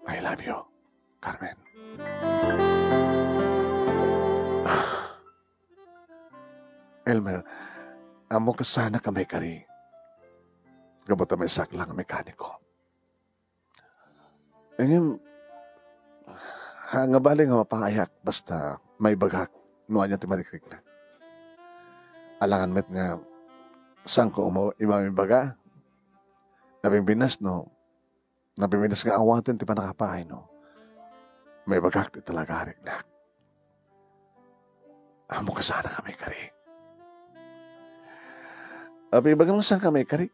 I love you, Carmen. Ah. Elmer, ammok a saanak a maikari. Gapu ta maysak lang a mekaniko. Ngem, ha, nga bale nga mapaayak basta maibagak no ania ti marikriknak. Alangan met nga saanko umo-, imabaga. Napimpinas no, napimpinas nga awaten ti pannakapaay no maibagak ti talaga a riknak. Ammok a saanak a maikari. Apay, ibagam nga saanka a maikari.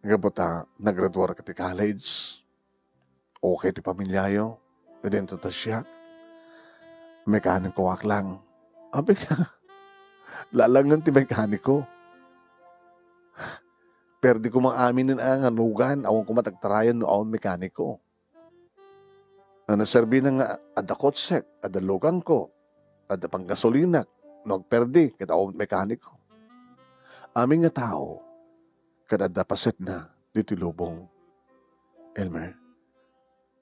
Gapu ta naggraduar ka ti college. Okay ti pamiliayo. Idinto ta siak. Mekanikoak lang. Apay ka, lalangen ti mekaniko. Perdi koma amin a nga lugan, awan koma ti agtarayan no awan mekaniko. A naserbina nga adda kotsek, adda luganko, adda panggasolinak, no agperdi, ket awan mekaniko. Amin nga tao, ket adda pasetna ditoy lubong. Elmer,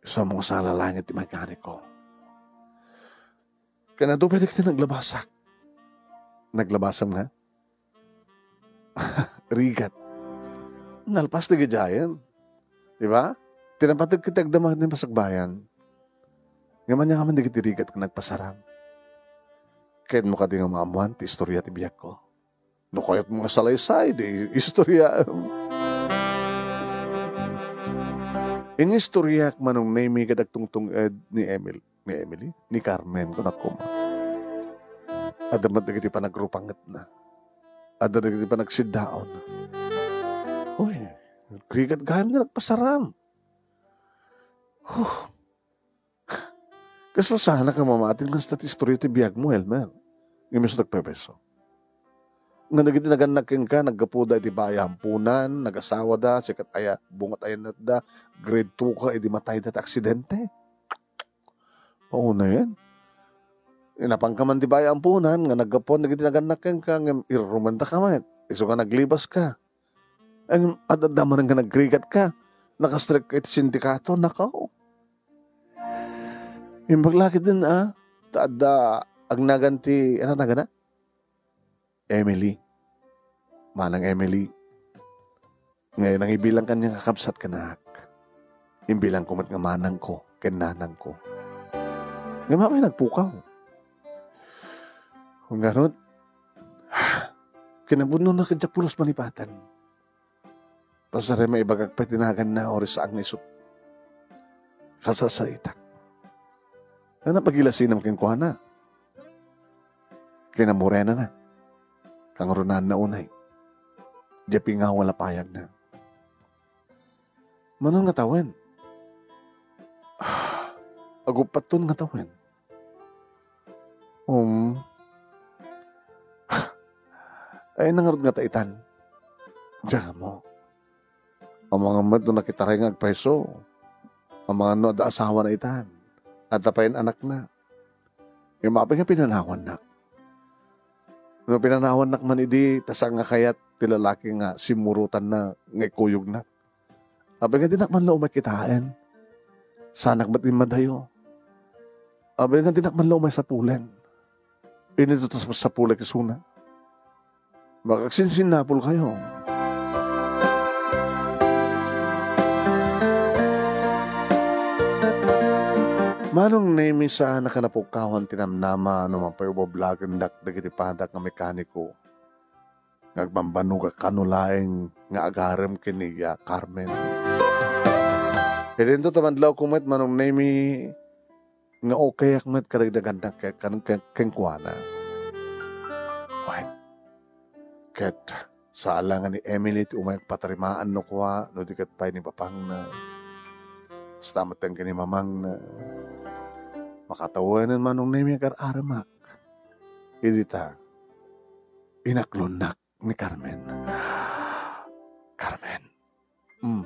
isu a mangusala laeng iti mekaniko. Ken adu pay dagiti naglabasak. Naglabasam nga? Rigat. Nalpas dagiti ayan. Di ba? Ti napateg ket agdama iti masakbayan. Ngem ania ngamin dagiti rigat nga nagpasaram? Ket mo kadi nga maammoan ti istorya ti biagko? No kayatmo nga salaysay, di istoryaem. Inistoryak Manong Nemi ket agtungtung-ed ni Emil-, ni Emily, ni Carmen, kunak koma. Adda met dagiti panagrupangetna. Adda dagiti panagsiddaawna. Uy, rigat gayam nga nagpasaram. Huh. Kasla saanak a mamatin nga kasta ti istorya ti biagmo, Elmer. Ngem isu nagpepeso. Nga dagiti nagannak kenka, naggapuda iti baay a ampunan, nagasawada, sikat aya, bungat ayannatda, grade two ka idi matayda ti aksidente. Paunayen. Inapanka man ti baay a ampunan nga naggapuan dagiti nagannak kenka, ngem irrumendaka met. Isu nga naglibas ka. Ngem adda manen nga nagrigat ka. Nakastrek ka iti sindikato, nakaw. Imbag la ketdin, a, ta adda agnagan ti, ano, nagana? Emily. Manang Emily. Ngay, nangibilang ka nga kakabsat, kanak. Imbilangko met nga manangko ken nanangko. Ngem amay nagpukaw. Ngarud, kinapudno na ket diak pulos malipatan. Pasarem a ibagak pay ti naganna, uray saan nga isut' kasarsaritak. Nga napagilasinan kenkuana. Kinamurenana. Kangrunanna unay. Diay pingawa la payagna. Manon nga tawen? Aguppaton nga tawen. Um. Ay, nangarud nga ta itan. Diyan mo. Amangan met no nakitaray nga agpayso. Amangan no adda asawana itan. Adda payen anakna. Ngem apay nga pinanawannak? No pinanawannak man idi, ta saan nga kayat ti lalaki nga simmurotanna nga ikuyognak? Apay nga dinak man la umay kitaen? Saanak met immadayo? Apay nga dinak man la umay sapulen? Inito ta sapulek isuna. Makagsinsinnapolkayo. Manong Nemi, saan a napukkawan ti namnama no mapaiubablagendak dagiti padak nga mekaniko nga agbambanogak kano laeng nga agarem ken ni Carmen. Idinto ta madlawko met, Manong Nemi, nga okayak met kadagdaganna ke-, kan-, ken-, kenkuana. Wen, ket saan la nga ni Emily ti umay agpatarimaan no kua, no di ket pay ni papangna. Kasta met ken ni mamangna. Makatawenen, Manong Nemi, agar-aremak. Idi ta, inaklonnak ni Carmen. Carmen. Mm.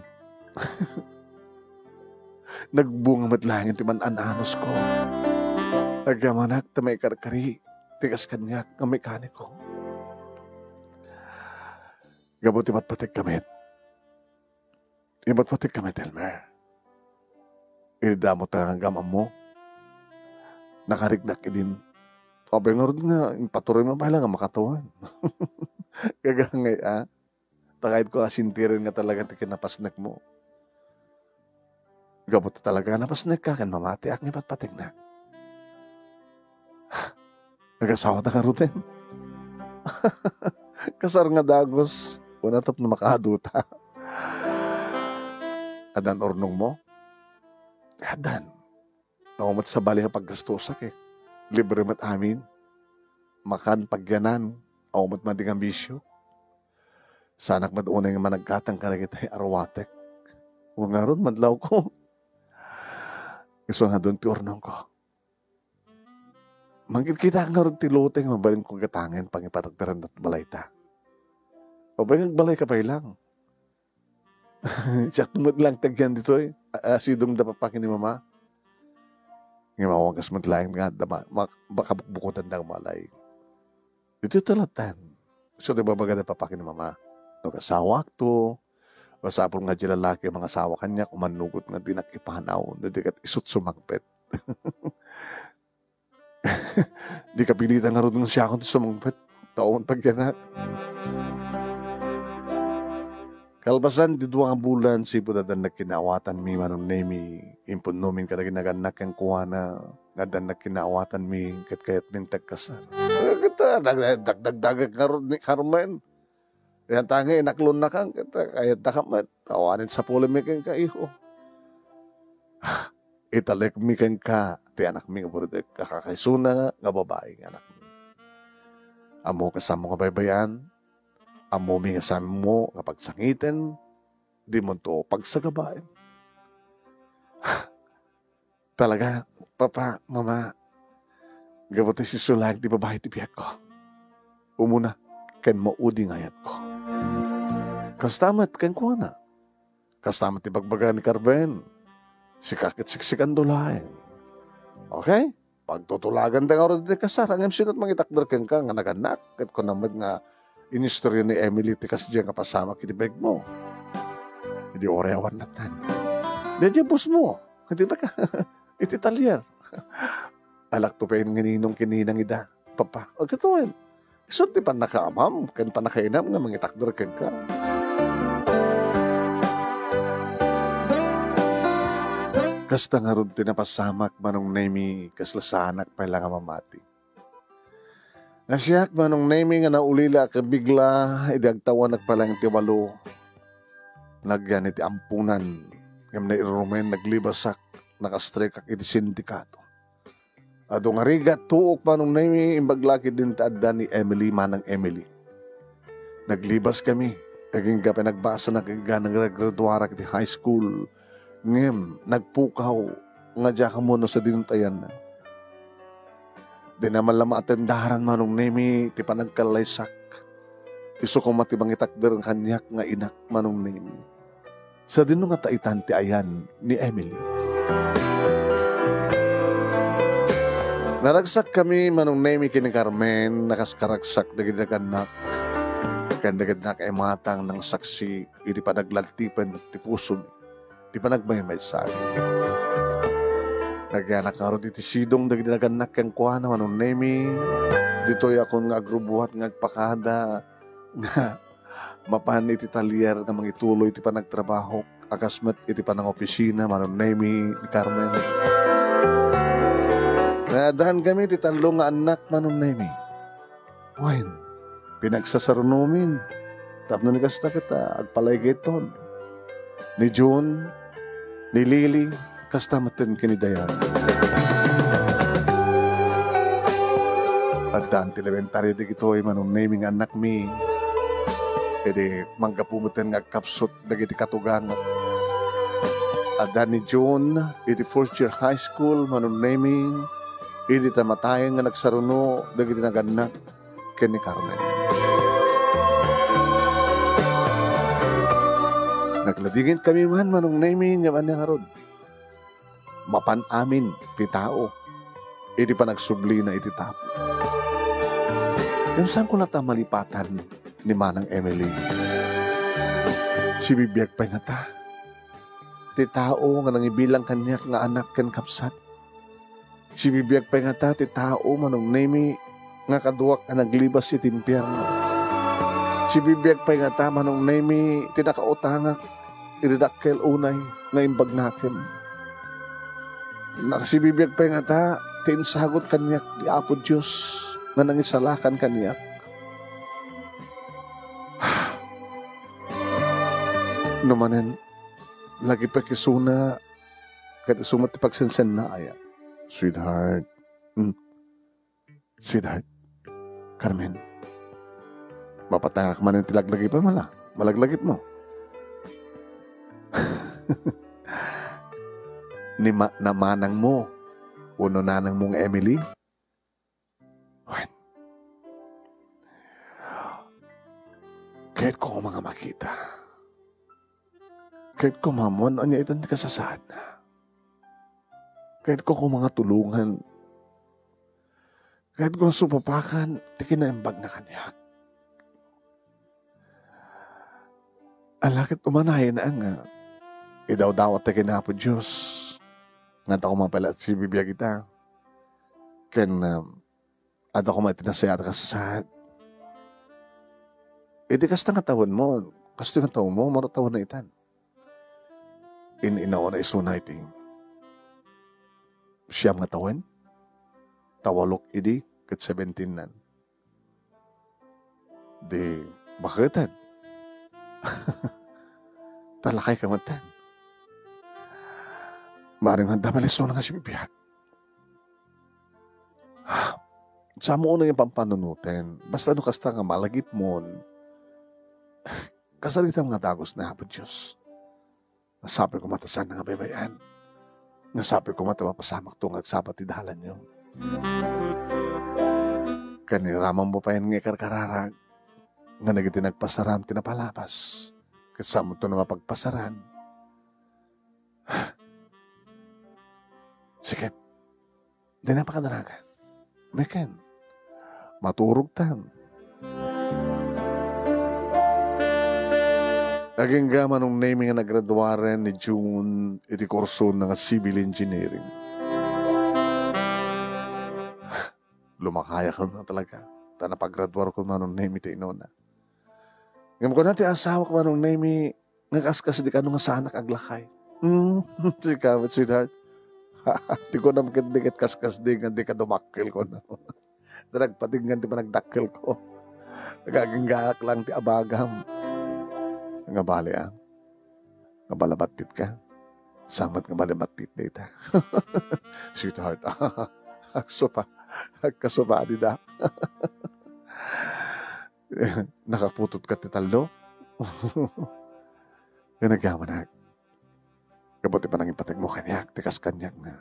Nagbunga met laeng ti man-an-anusko. Agyamanak ta maikarkari ti kas kaniak nga mekaniko. Gapu ti patpategka met. Ipatpategka met, Elmer. Idi damo ta nga agam-ammo. Nakariknak idin. Apay ngarud nga impatuloy mo pay la nga makatawen? Gagangay, a? Ta kayatko a sintiren nga talaga ti kinapasnekmo. Gapu ta talaga napasnekka ken mamatiak nga ipatpategnak. Agasawata ngaruden? Kasar nga dagus, kuna tapno makaadu ta. Addan urnongmo? Addan. Awan met sabali a paggastosak, e. Libre met amin. Makan, pagyanan, awan met madi nga bisio. Saanak met unay nga managgatang kadagiti aruatek. Wen ngarud, madlawko. Isu ngarud ti urnongko. Mangkitkitaak ngarud ti loteng mabalinko gatangen pangipatagtaran iti balayta. Apay nga agbalayka pay lang? Siak met lang ti agyan ditoy. A-, asidongda, papa ken ni mama. Ngem awagas met laeng nga adda ma-, ma-, makabukbukotan da nga malay. Iti talatan. Isu ti ibabagada, papa ken ni mama. No agasawakto, masapul nga diay lalaki a mangasawa kaniak, umannugot nga dinak ipanaw, no di ket isut sumangpet. Di kapilitan ngarud nga siakon ti sumangpet. Ta awan pagyanak. Kalpasan ti dua nga bulan, sipud addan nagkinaawatanmi, Manong Nemi, impunnomin kadagiti nagannak kenkuana nga addan nagkinaawatanmi ket kayatmin ti agkasar. Ket, ah, nag-, nagdagdagdagek ngarud ni Carmen. Yan ta nga inaklonnakan, ket, ah, kayatdaka met. Awanen sapulenmi kenka, iho. Italekmi kenka ti anakmi nga burutek, a kakaisuna nga babai nga anakmi. Ammok nga saanmo nga baybay-an, ammomi nga saanmo nga pagsangiten, dimonto pagsagabaen. Talaga, papa, mama, gapu ta isu laeng ti babai ti biagko. Umuna ken maudi nga ayatko. Kasta met kenkuana. Kasta met ti bagbaga ni Carmen. Sika ket siksikanto laeng. Okay? Pagtutulaganda ngarud ti kasar, ngem sino ti mangitakder kenka nga nagannak? Ket kunam met nga inistorya ni Emily ti kasdiay nga pasamak iti baigmo. Idi uray awan nattan. Diay busmo. Iti baka, iti talyer. Alakto pay nga ninong ken ninang ida. Papa, agkatawen. Isu ti pannakaamam ken pannakainam nga mangitakder kenka. Kasta ngarud ti napasamak, Manong Nemi, kasla saanak pay la nga mamati. Nga siak, Manong Nemi, nga naulila a kabigla idi agtawanak pay laeng ti walo. Nagyan iti ampunan, ngem nairumen, naglibasak, nakastrikak iti sindikato. Adu nga rigat, tuok, Manong Nemi, imbag la ketdin ta adda ni Emily, Manang Emily. Naglibaskami, agingga pay nagbasanak, agingga naggraduarak iti high school. Ngem nagpukaw nga diak ammo no sadino ti ayanna. Dina man la maatendaran, Manong Nemi, ti panagkallaysak. Isu koma ti mangitakder kaniak nga inak, Manong Nemi. Sadino ngata itan ti ayan ni Emily? Naragsakkami, Manong Nemi ken ni Carmen, nakaskaragsak dagiti nagannak, ken dagiti nakaimatang nangsaksi iti panaglaltipen ti pusomi, ti panagmaymaysa. Nagyanak ngarud iti sidong dagiti nagannak kenkuana, Manong Nemi. Ditoyakon nga agrubuat nga agpakada nga mapan iti talier nga mangituloy ti panagtrabahok, a kas met iti panangopisina, Manong Nemi, ni Carmen. Naadankami ti tallo nga annak, Manong Nemi. Wen, pinagsasarunomin tapno ni kasta ket, ah, agpalaygeton. Ni June, ni Lily, kasta metten ken ni Diane. Addaan ti elementario dagitoy, Manong Nemi, nga annakmi. Idi manggapu metten nga agkapsut dagiti katugangan. Adda ni June iti first year high school, Manong Nemi, idi ta matayen nga nagsaruno dagiti nagannak ken ni Carmen. Nagladingit kami man, Manong Nemi, ngem ania ngarud? Mapan amin ti tao idi panagsublina iti tapo. Ngem saanko latta malipatan ni Manang Emily. Sibibiag pay ngata ti tao nga nangibilang kaniak nga anak ken kabsat. Sibibiag pay ngata ti tao, Manong Nemi, nga kaduak a naglibas iti impierno. Sibibiag pay ngata, Manong Nemi, ti nakautangak iti dakkel unay nga imbagnakem. Nakasibibiag pay ngata ti insagut kaniak ti Apo Dios nga nangisalakan kaniak. No manen, lagipek isuna, ket isu met ti pagsensenna aya. Sweetheart. Hmm. Sweetheart. Carmen. Mapatangak manen ti laglagipem, ala? Malaglagipmo. Ni ma-, namanangmo wenno nanangmo nga Emily? Wen. Kayatko koma nga makita. Kayatko maammuan no ania itan ti kasasaadna. Kayatko koma nga tulongan. Kayatko nga supapakan ti kinaimbagna kaniak. Ala ket umanayen nga idawdawat ti ken Apo Dios. Nga adda koma pay la sibibiag ita. Ken, um, adda koma iti nasayaat a kasasaad. Iti kasta nga tawenmo, kastoy nga tawenmo, maro tawenna itan. In-inaona isuna iti siam nga tawen, ta walok idi ket seventeen-nan. Di baketen. Talakay ka metten. Maring adda malisona nga sibibiag. Saan mo unay nga pampanunoten, basta no kasta nga malagipmon, kasaritam nga dagus ni Apo Dios. Nasapul koma ta saan nga bay-bay-an. Nasapul koma ta mapasamakto nga agsapa ti dalanyo. Ken iramanmo payen nga ikarkararag nga dagiti nagpasaram ti napalabas, ket saanto nga mapagpasaran. Sige, dina pakadaragan. Meken, maturogtan. Agingga Manong Nemi nga nagraduaren ni June iti kursona nga civil engineering. Lumakayaken talaga. Ta napagraduarko Manong Nemi ti inuna. Ngem kuna ti asawak Manong Nemi, nga kaskasdi kano nga saanak aglakay. Hmm, sika met, sweetheart. Ti kunam ket di ket kaskasdi nga di ka dumakkel, kunam. Ta nagpatingan ti panagdakkelko. Nagaginggaak lang ti abagam. Nga bali, ah. Nga balabattit ka. Samat nga balabattit dayta. Sweetheart. Agsupa. Agkasupa, dida. Nakaputot ka ti tallo? Nga nagyamanak. Gapu ti panangipategmo kaniak, ti kas kaniak nga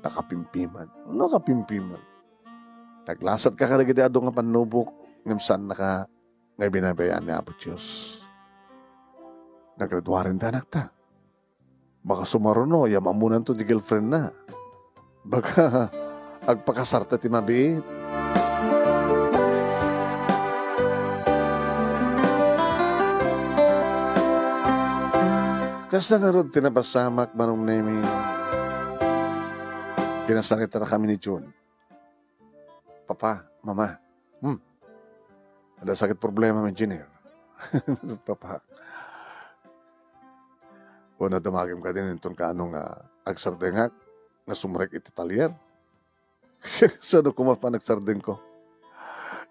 nakapimpiman. Nakapimpiman. Naglasat ka kadagiti adu nga pannubok, ngem saannaka nga binabayaan ni Apo Dios. Nagraduaren ti anakta. Baka sumaruno, yam-ammonanto ti girlfriendna. Baka agpakasarta ti mabiit. Kasta ngarud ti napasamak, Manong Nemi. Kinasarita kami ni Jun. "Papa, Mama, hmm, adda sakit problema, Engineer." "Papa, wen, damagem kadi inton kaano nga agsardengak nga sumrek iti talyer?" Saan koma pay agsardengko?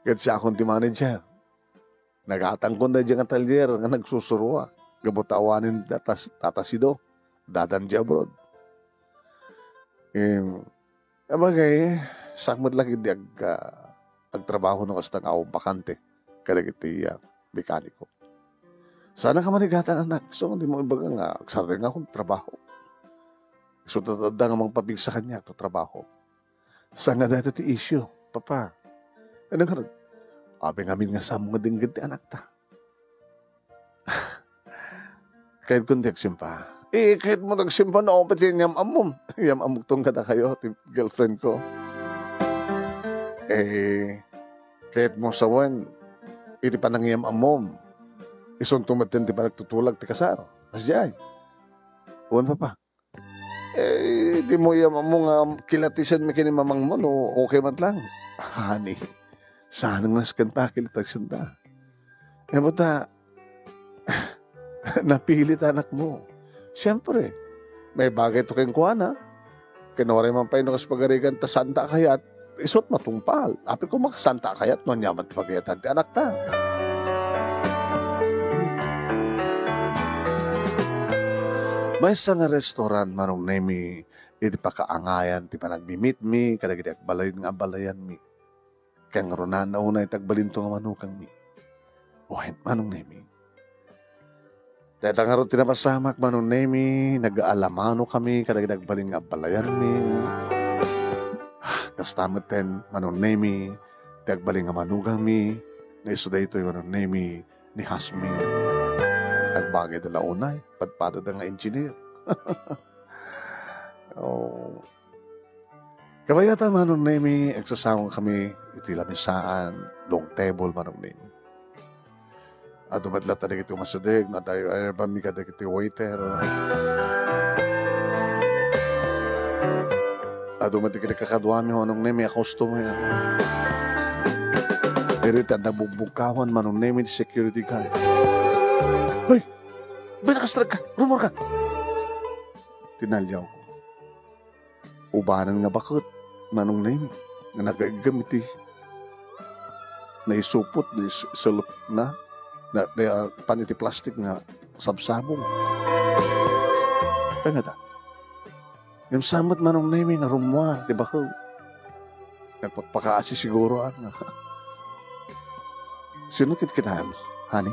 Ket siakon ti manager. Nagatangkon daydiay nga talyer nga nagsusuroak. Gapu ta awanen datas, tatasido. Dadan di abroad. Em, Apay, siak met la ketdi ag-, ah, agtrabaho no kasta nga awan bakante kadagiti, ah, mekaniko. Saan ka manigatan, anak. So, di mo ibaga nga agsardengakon trabaho. So, adda nga mangpapigsa kaniak to trabaho. Saan nga dayta ti issue, Papa? Ano nga, apay ngamin nga samo nga denggen ti anakta. Kayatko ti agsimpa. Eh, kayatmo ti agsimpa no apay ti yam-ammom. Yam-ammokton kadakayo, ti girlfriend ko. Eh, kayatmo sawen, iti panangyam-ammom, isunto met ti panagtutulag ti kasar. Kasdiay. Wen, Papa. Eh, di mo yam-ammo nga kilatisenmi ken ni mamangmo no okay met lang. Honey, saan nga nasken pakilitasenta? Ngem ta, napili ti anakmo. Siempre, maibagayto kenkuana. Ken uray man pay no kas pagarigan ta saanta a kayat, isu't matungpal. Apay koma, saanta a kayat no ania man ti pagayatan ti anakta. Maysa nga restaurant, Manong Nemi, iti pakaangayan ti panagmimitmi kadagiti agbalin nga abalayanmi. Ken ngaruna, unay ti agbalinto nga manukangmi. Wen, Manong Nemi. Dayta ngarud ti napasamak, Manong Nemi, nag-aalamanokami kadagiti agbalin nga abalayanmi. Kasta metten, Manong Nemi, ti agbalin nga manukangmi, nga isu daytoy, Manong Nemi, ni Hasmin. Agbagayda la unay, padpadada nga engineer. Oh. Kabayatan, Manong Nemi, agsasango kami iti lamisaan, long table, Manong Nemi. Adu met latta dagiti umasideg, nadaydayabanmi kadagiti waiter. Adu met dagiti kakaduami, Manong Nemi, a customer. Iri ta nabugbugkawan, Manong Nemi, ti security guard. "Hoy! Bay, nakastrek ka! Rumor ka!" Tinaliawko. Ubanan nga baket, Manong Nemi, nga nagaiggem iti naisupot, nais-, self na, na, na, ah, pan iti plastik nga sabsabong. Apay ngata? Ngem saan met, Manong Nemi, nga rummuar ti baket. Nagpakpakaasi siguro, ah, nga. Sino kitkitaem, honey?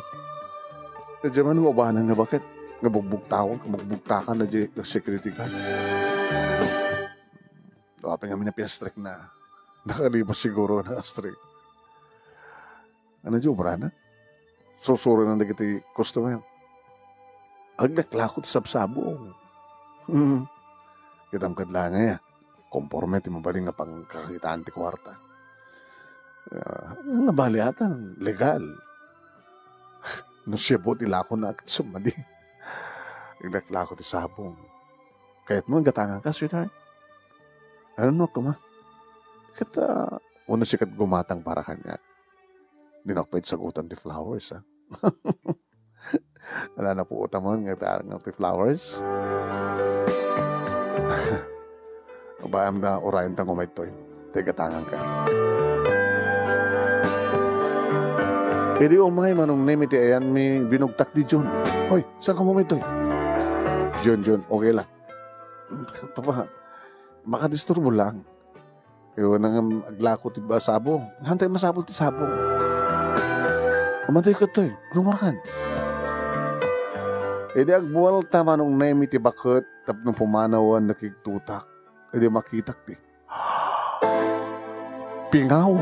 Sadiay man nga ubanan nga baket, nga bugbugtakan, bugbugtakan na di security guard. Apay ngamin a pinastrek na. Nakalibos siguro nga strek. Ano di obrana? Susuronan dagiti customer. Aglaklako ti sabsabong. Hmm. Kitam kad langay, ah. Konforme ti mabalin nga pangkakakitaan ti kuarta. Ah, nabaliatan, legal. No siya buot ilako na ket sumadi. Aglaklako ti sabong. Kayatmo, gatangan ka, sweetheart? Ano no, kuma? Ket, ah, Uno sikat gumatang para kaniak. Dinakpay sagutan ti flowers, ha? Ala, napuotan man nga ta-, nga ti flowers. Bayam na urayan ta nga umaytoy. Tay gatangan ka. Idi umay, Manong Nemi, ti ayanmi, binugtak ni Jun. "Hoy, saan ka umaytoy?" "Jun, Jun, okay lang." "Papa, makadisturbo lang." Iwan nga aglako ti ba-, sabong. Hantay masapul ti sabong. Umatay ka toy. Rumorkan. Idi agbuwalta Manong Nemi ti baket tapno pumanawan nakigtutak. Idi makitak ti pingaw.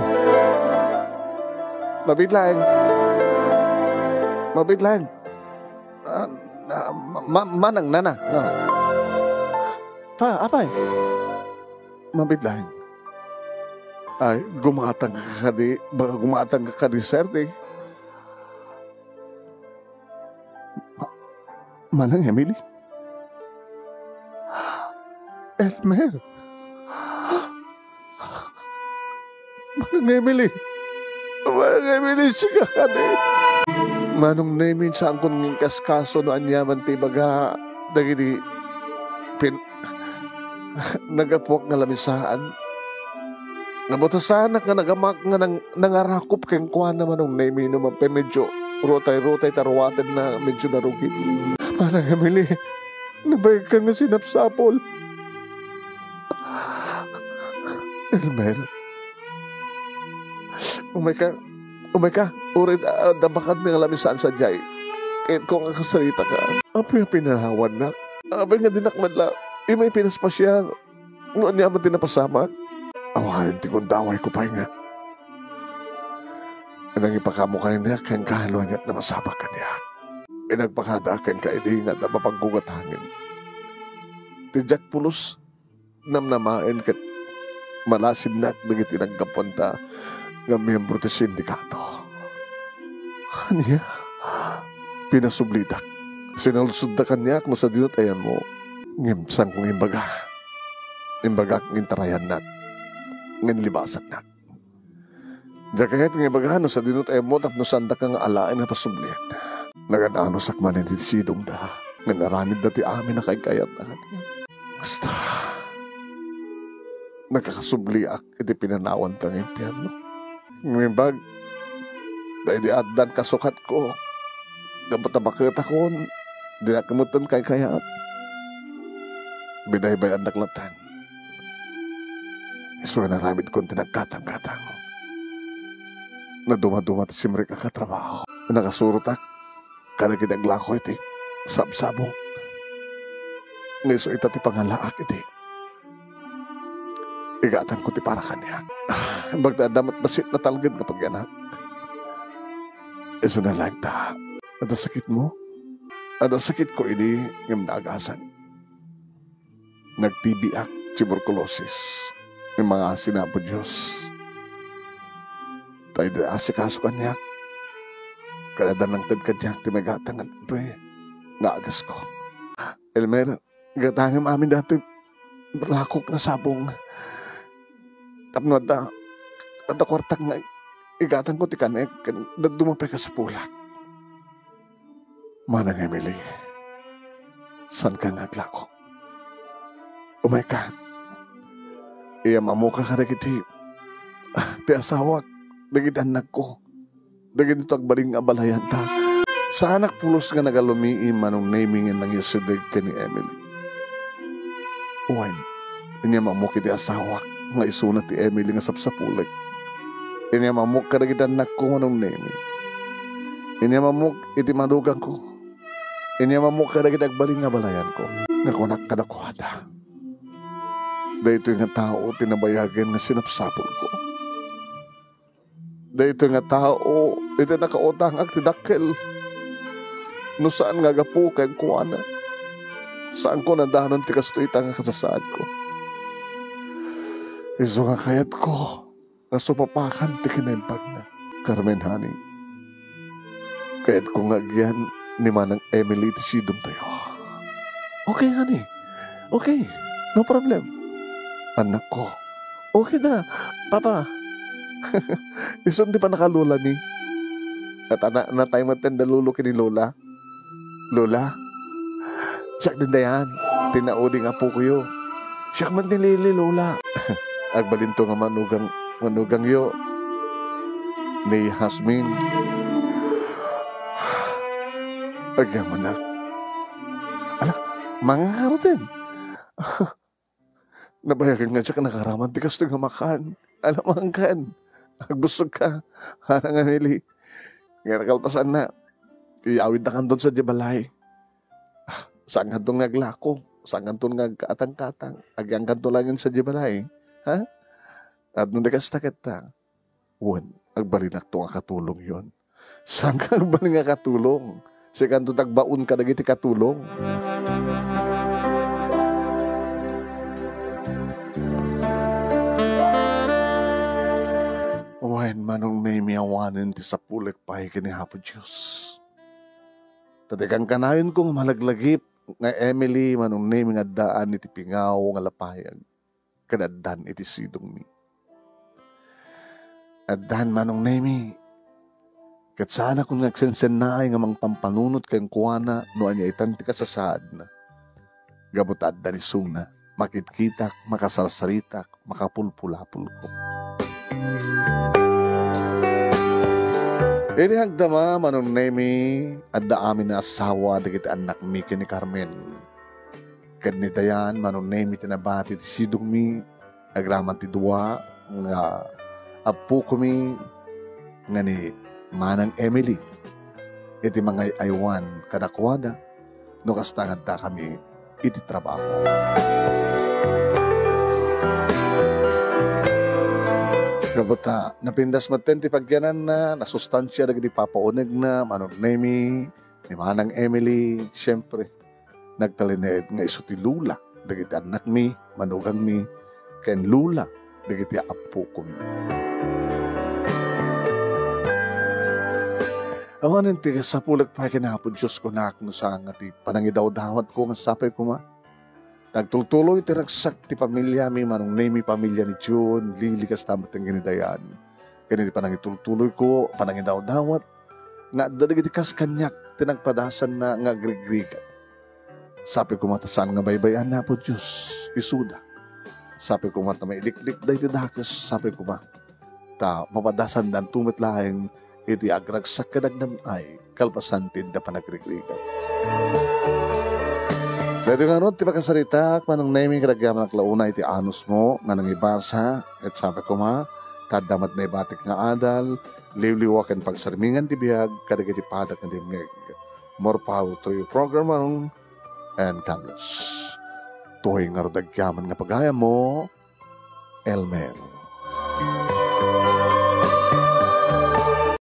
Mabit laeng. Mabit laeng. Ah, Ah, ma-, ma-, manang nana. Ah. Pa, apay? Mabit laeng. Ay, gumatang ka kadi, baka gumatang ka kadi, sir, di? Ma-, Manang Emily? Elmer? Manang Emily! Manang Emily, sika kadi! Manong Nemi, saanko nga inkaskaso no aniaman ti ibaga dagiti pin-, nagapuak nga lamisaan. Nabutasanak nga nagamak nga nang-, nangarakop kenkuana, Manong Nemi, no mapay medyo rutay-rutay ta ruatenna medyo narugit. Manang Emily, nabayagkan nga sinapsapul. Elmer, umayka, umayka, uray adda bakat nga lamisaan sadiay. Kayatko nga kasaritak. Apay a pinanawannak? Apay nga dinak met la immay pinaspasiar? No ania man ti napasamak? Awanen ti gundawayko pay nga nangipakamo kaniak kenka no aniat napasamak kaniak. Inagpakada kenka idi nga adda mapaggugat hangin. Ti diak pulos namnamaen ket malasinnak dagiti naggapuanta nga miyembro ti sindikato. Ania? Pinasublitak. Sinalsodda kaniak no sadino ti ayanmo. Ngem saanko nga imbaga. Imbagak nga intarayannak. Nga inlibasaknak. Diak kayat nga ibaga no sadino ti ayanmo tapno saandak nga alaen a pasublien. Nagan-anusak manen iti sidongda. Nga inaramidda ti amin a kaykayatta. Basta, nakakasubliak iti pinanawanta nga impianno. Ngem imbag, daydi addan kasukatko, gapu ta baketakon, dinak metten kaykayat. Binaybay-annak latten. Isu nga inaramidkon ti nagkatangkatang. Nadumaduma ti simrek a katrabaho. Nakasurotak kadagiti aglako iti sabsabong. Nga isu ita ti pangalaak iti igatanko ti para kaniak. Imbag ta adda met bassit natalged nga pagyanak. Isuna laeng ta, adda sakitmo? Adda sakitko idi ngem naagasan. Nag-T B ak, tuberculosis. Ngem mangasin, Apo Dios. Ta idi asikaso kaniak, ket adda nangted kaniak ti maigatang nga libre nga agasko. Elmer, igatangem amin datoy lakok nga sabong. Tapno adda, adda kuartak nga igatangko ti kanek, ken dadduma pay kasapulak. Manang Emily, saanka nga aglako. Umayka. Iyam-ammoka kadagiti, ah, ti asawak, dagiti annakko, dagiti agbalin nga abalayanta. Saanak pulos nga nagalumii, Manong Nemy, nga nangisideg ken ni Emily. Wen, inyam-ammok iti asawak nga isuna ti Emily nga sapsapulek. Inyam-ammok kadagiti annakko, Manong Nemy. Inyam-ammok iti manugangko. Inyam-ammok kadagiti agbalin nga abalayanko. Nga kunak kadakuada, daytoy nga tao ti nabayagen nga sinapsapulko. Daytoy nga tao iti nakautangak ti dakkel. No saan nga gapu kenkuana, saanko nadanon ti kastoy ita nga kasasaadko. Isu nga kayatko nga supapakan ti kinaimbagna. Carmen, honey, kayatko nga agyan ni Manang Emily ti sidongtayo. Okay, honey. Okay. No problem. Annakko. Okay da, Papa. Isun ti panakalolami. At ana-, natay met da lolo ken ni Lola. Lola, siak daydiay ti naudi nga apokoyo. Siak met ni Lily, Lola. Agbalinto nga manugang-, manugangyo ni Jasmine. Agyamanak. Ala, mangan ka ruten. Nabayagen nga diak nakaraman ti kastoy nga makan. Alam, makan. Agbusog ka. Harang nga Mili. Nga nakalpasan na, iyawid na kanton sadiay balay. Ah, saan kanton nga aglako? Saan kanton nga agkatangkatang? Agyang kanto laengen sadiay balay. Ha? At no di kasta ketta, wen, agbalinakto nga katulongyon. Saan ka agbalin nga katulong? Sikanto ti agbaon kadagiti katulong. Wen, Manong Nemi, awanen ti sapulek pay ken ni Apo Dios. Ta ti kankanayonko nga malaglagip nga Emily, Manong Nemi, nga addaan iti pingaw nga lapayag ken addan iti sidongmi. Addan, Manong Nemi, ket saanakon nga agsensennaay nga mangpampanunot kenkuana no ania itan ti kasasaadna. Gapu ta adda ni isuna, makitkitak, makasarsaritak, makapulpulapulko. Idi agdama, Manong Nemi, adda amin nga asawa dagiti annakmi ken ni Carmen. Ket ni Dayan, Manong Nemi, ti nabati ti sidongmi, agraman ti dua nga appokomi nga ni Manang Emily iti mangay-aywan kadakuada no kasta nga addakami iti trabaho. Gapu ta napintas metten ti pagyananna, nasustansia dagiti papaunegna, Manong Nemi, ni Manang Emily, siempre, nagtalinaed nga isu ti lula dagiti annakmi, manugangmi, ken lula dagiti appokomi. Awanen ti sapulek pay ken Apo Dios, kunak, no saan nga ti panangidawdawatko nga sapay koma. Nagtultuloy ti ragsak ti pamiliami, Manong Nemi, pamilya ni Jun, Lily, kasta met ken ni Dayan. Ken iti panangitultuloyko, panangidawdawat, nga adda dagiti kas kaniak ti nagpadasanna nga agrigrigat. Sapay koma ta saan nga baybay-an ni Apo Dios, isuda. Sapay koma ta mailiklikda iti dakes, sapay koma ta mapadasandanto met laeng iti agragsak kadagdam-ay kalpasan ti adda panagrigrigat. Daytoy ngarud ti pakasaritak, Manong Nemi, kadagyaman a la unay ti anusmo nga nangibasa, ket sapay koma ta adda met naibatik nga adal, liwliwa ken pagsarmingan ti biag kadagiti padak nga dimngeg. More power to your program, Manong, and God bless. Toy ngarud agyaman nga pagayammo, Elmer.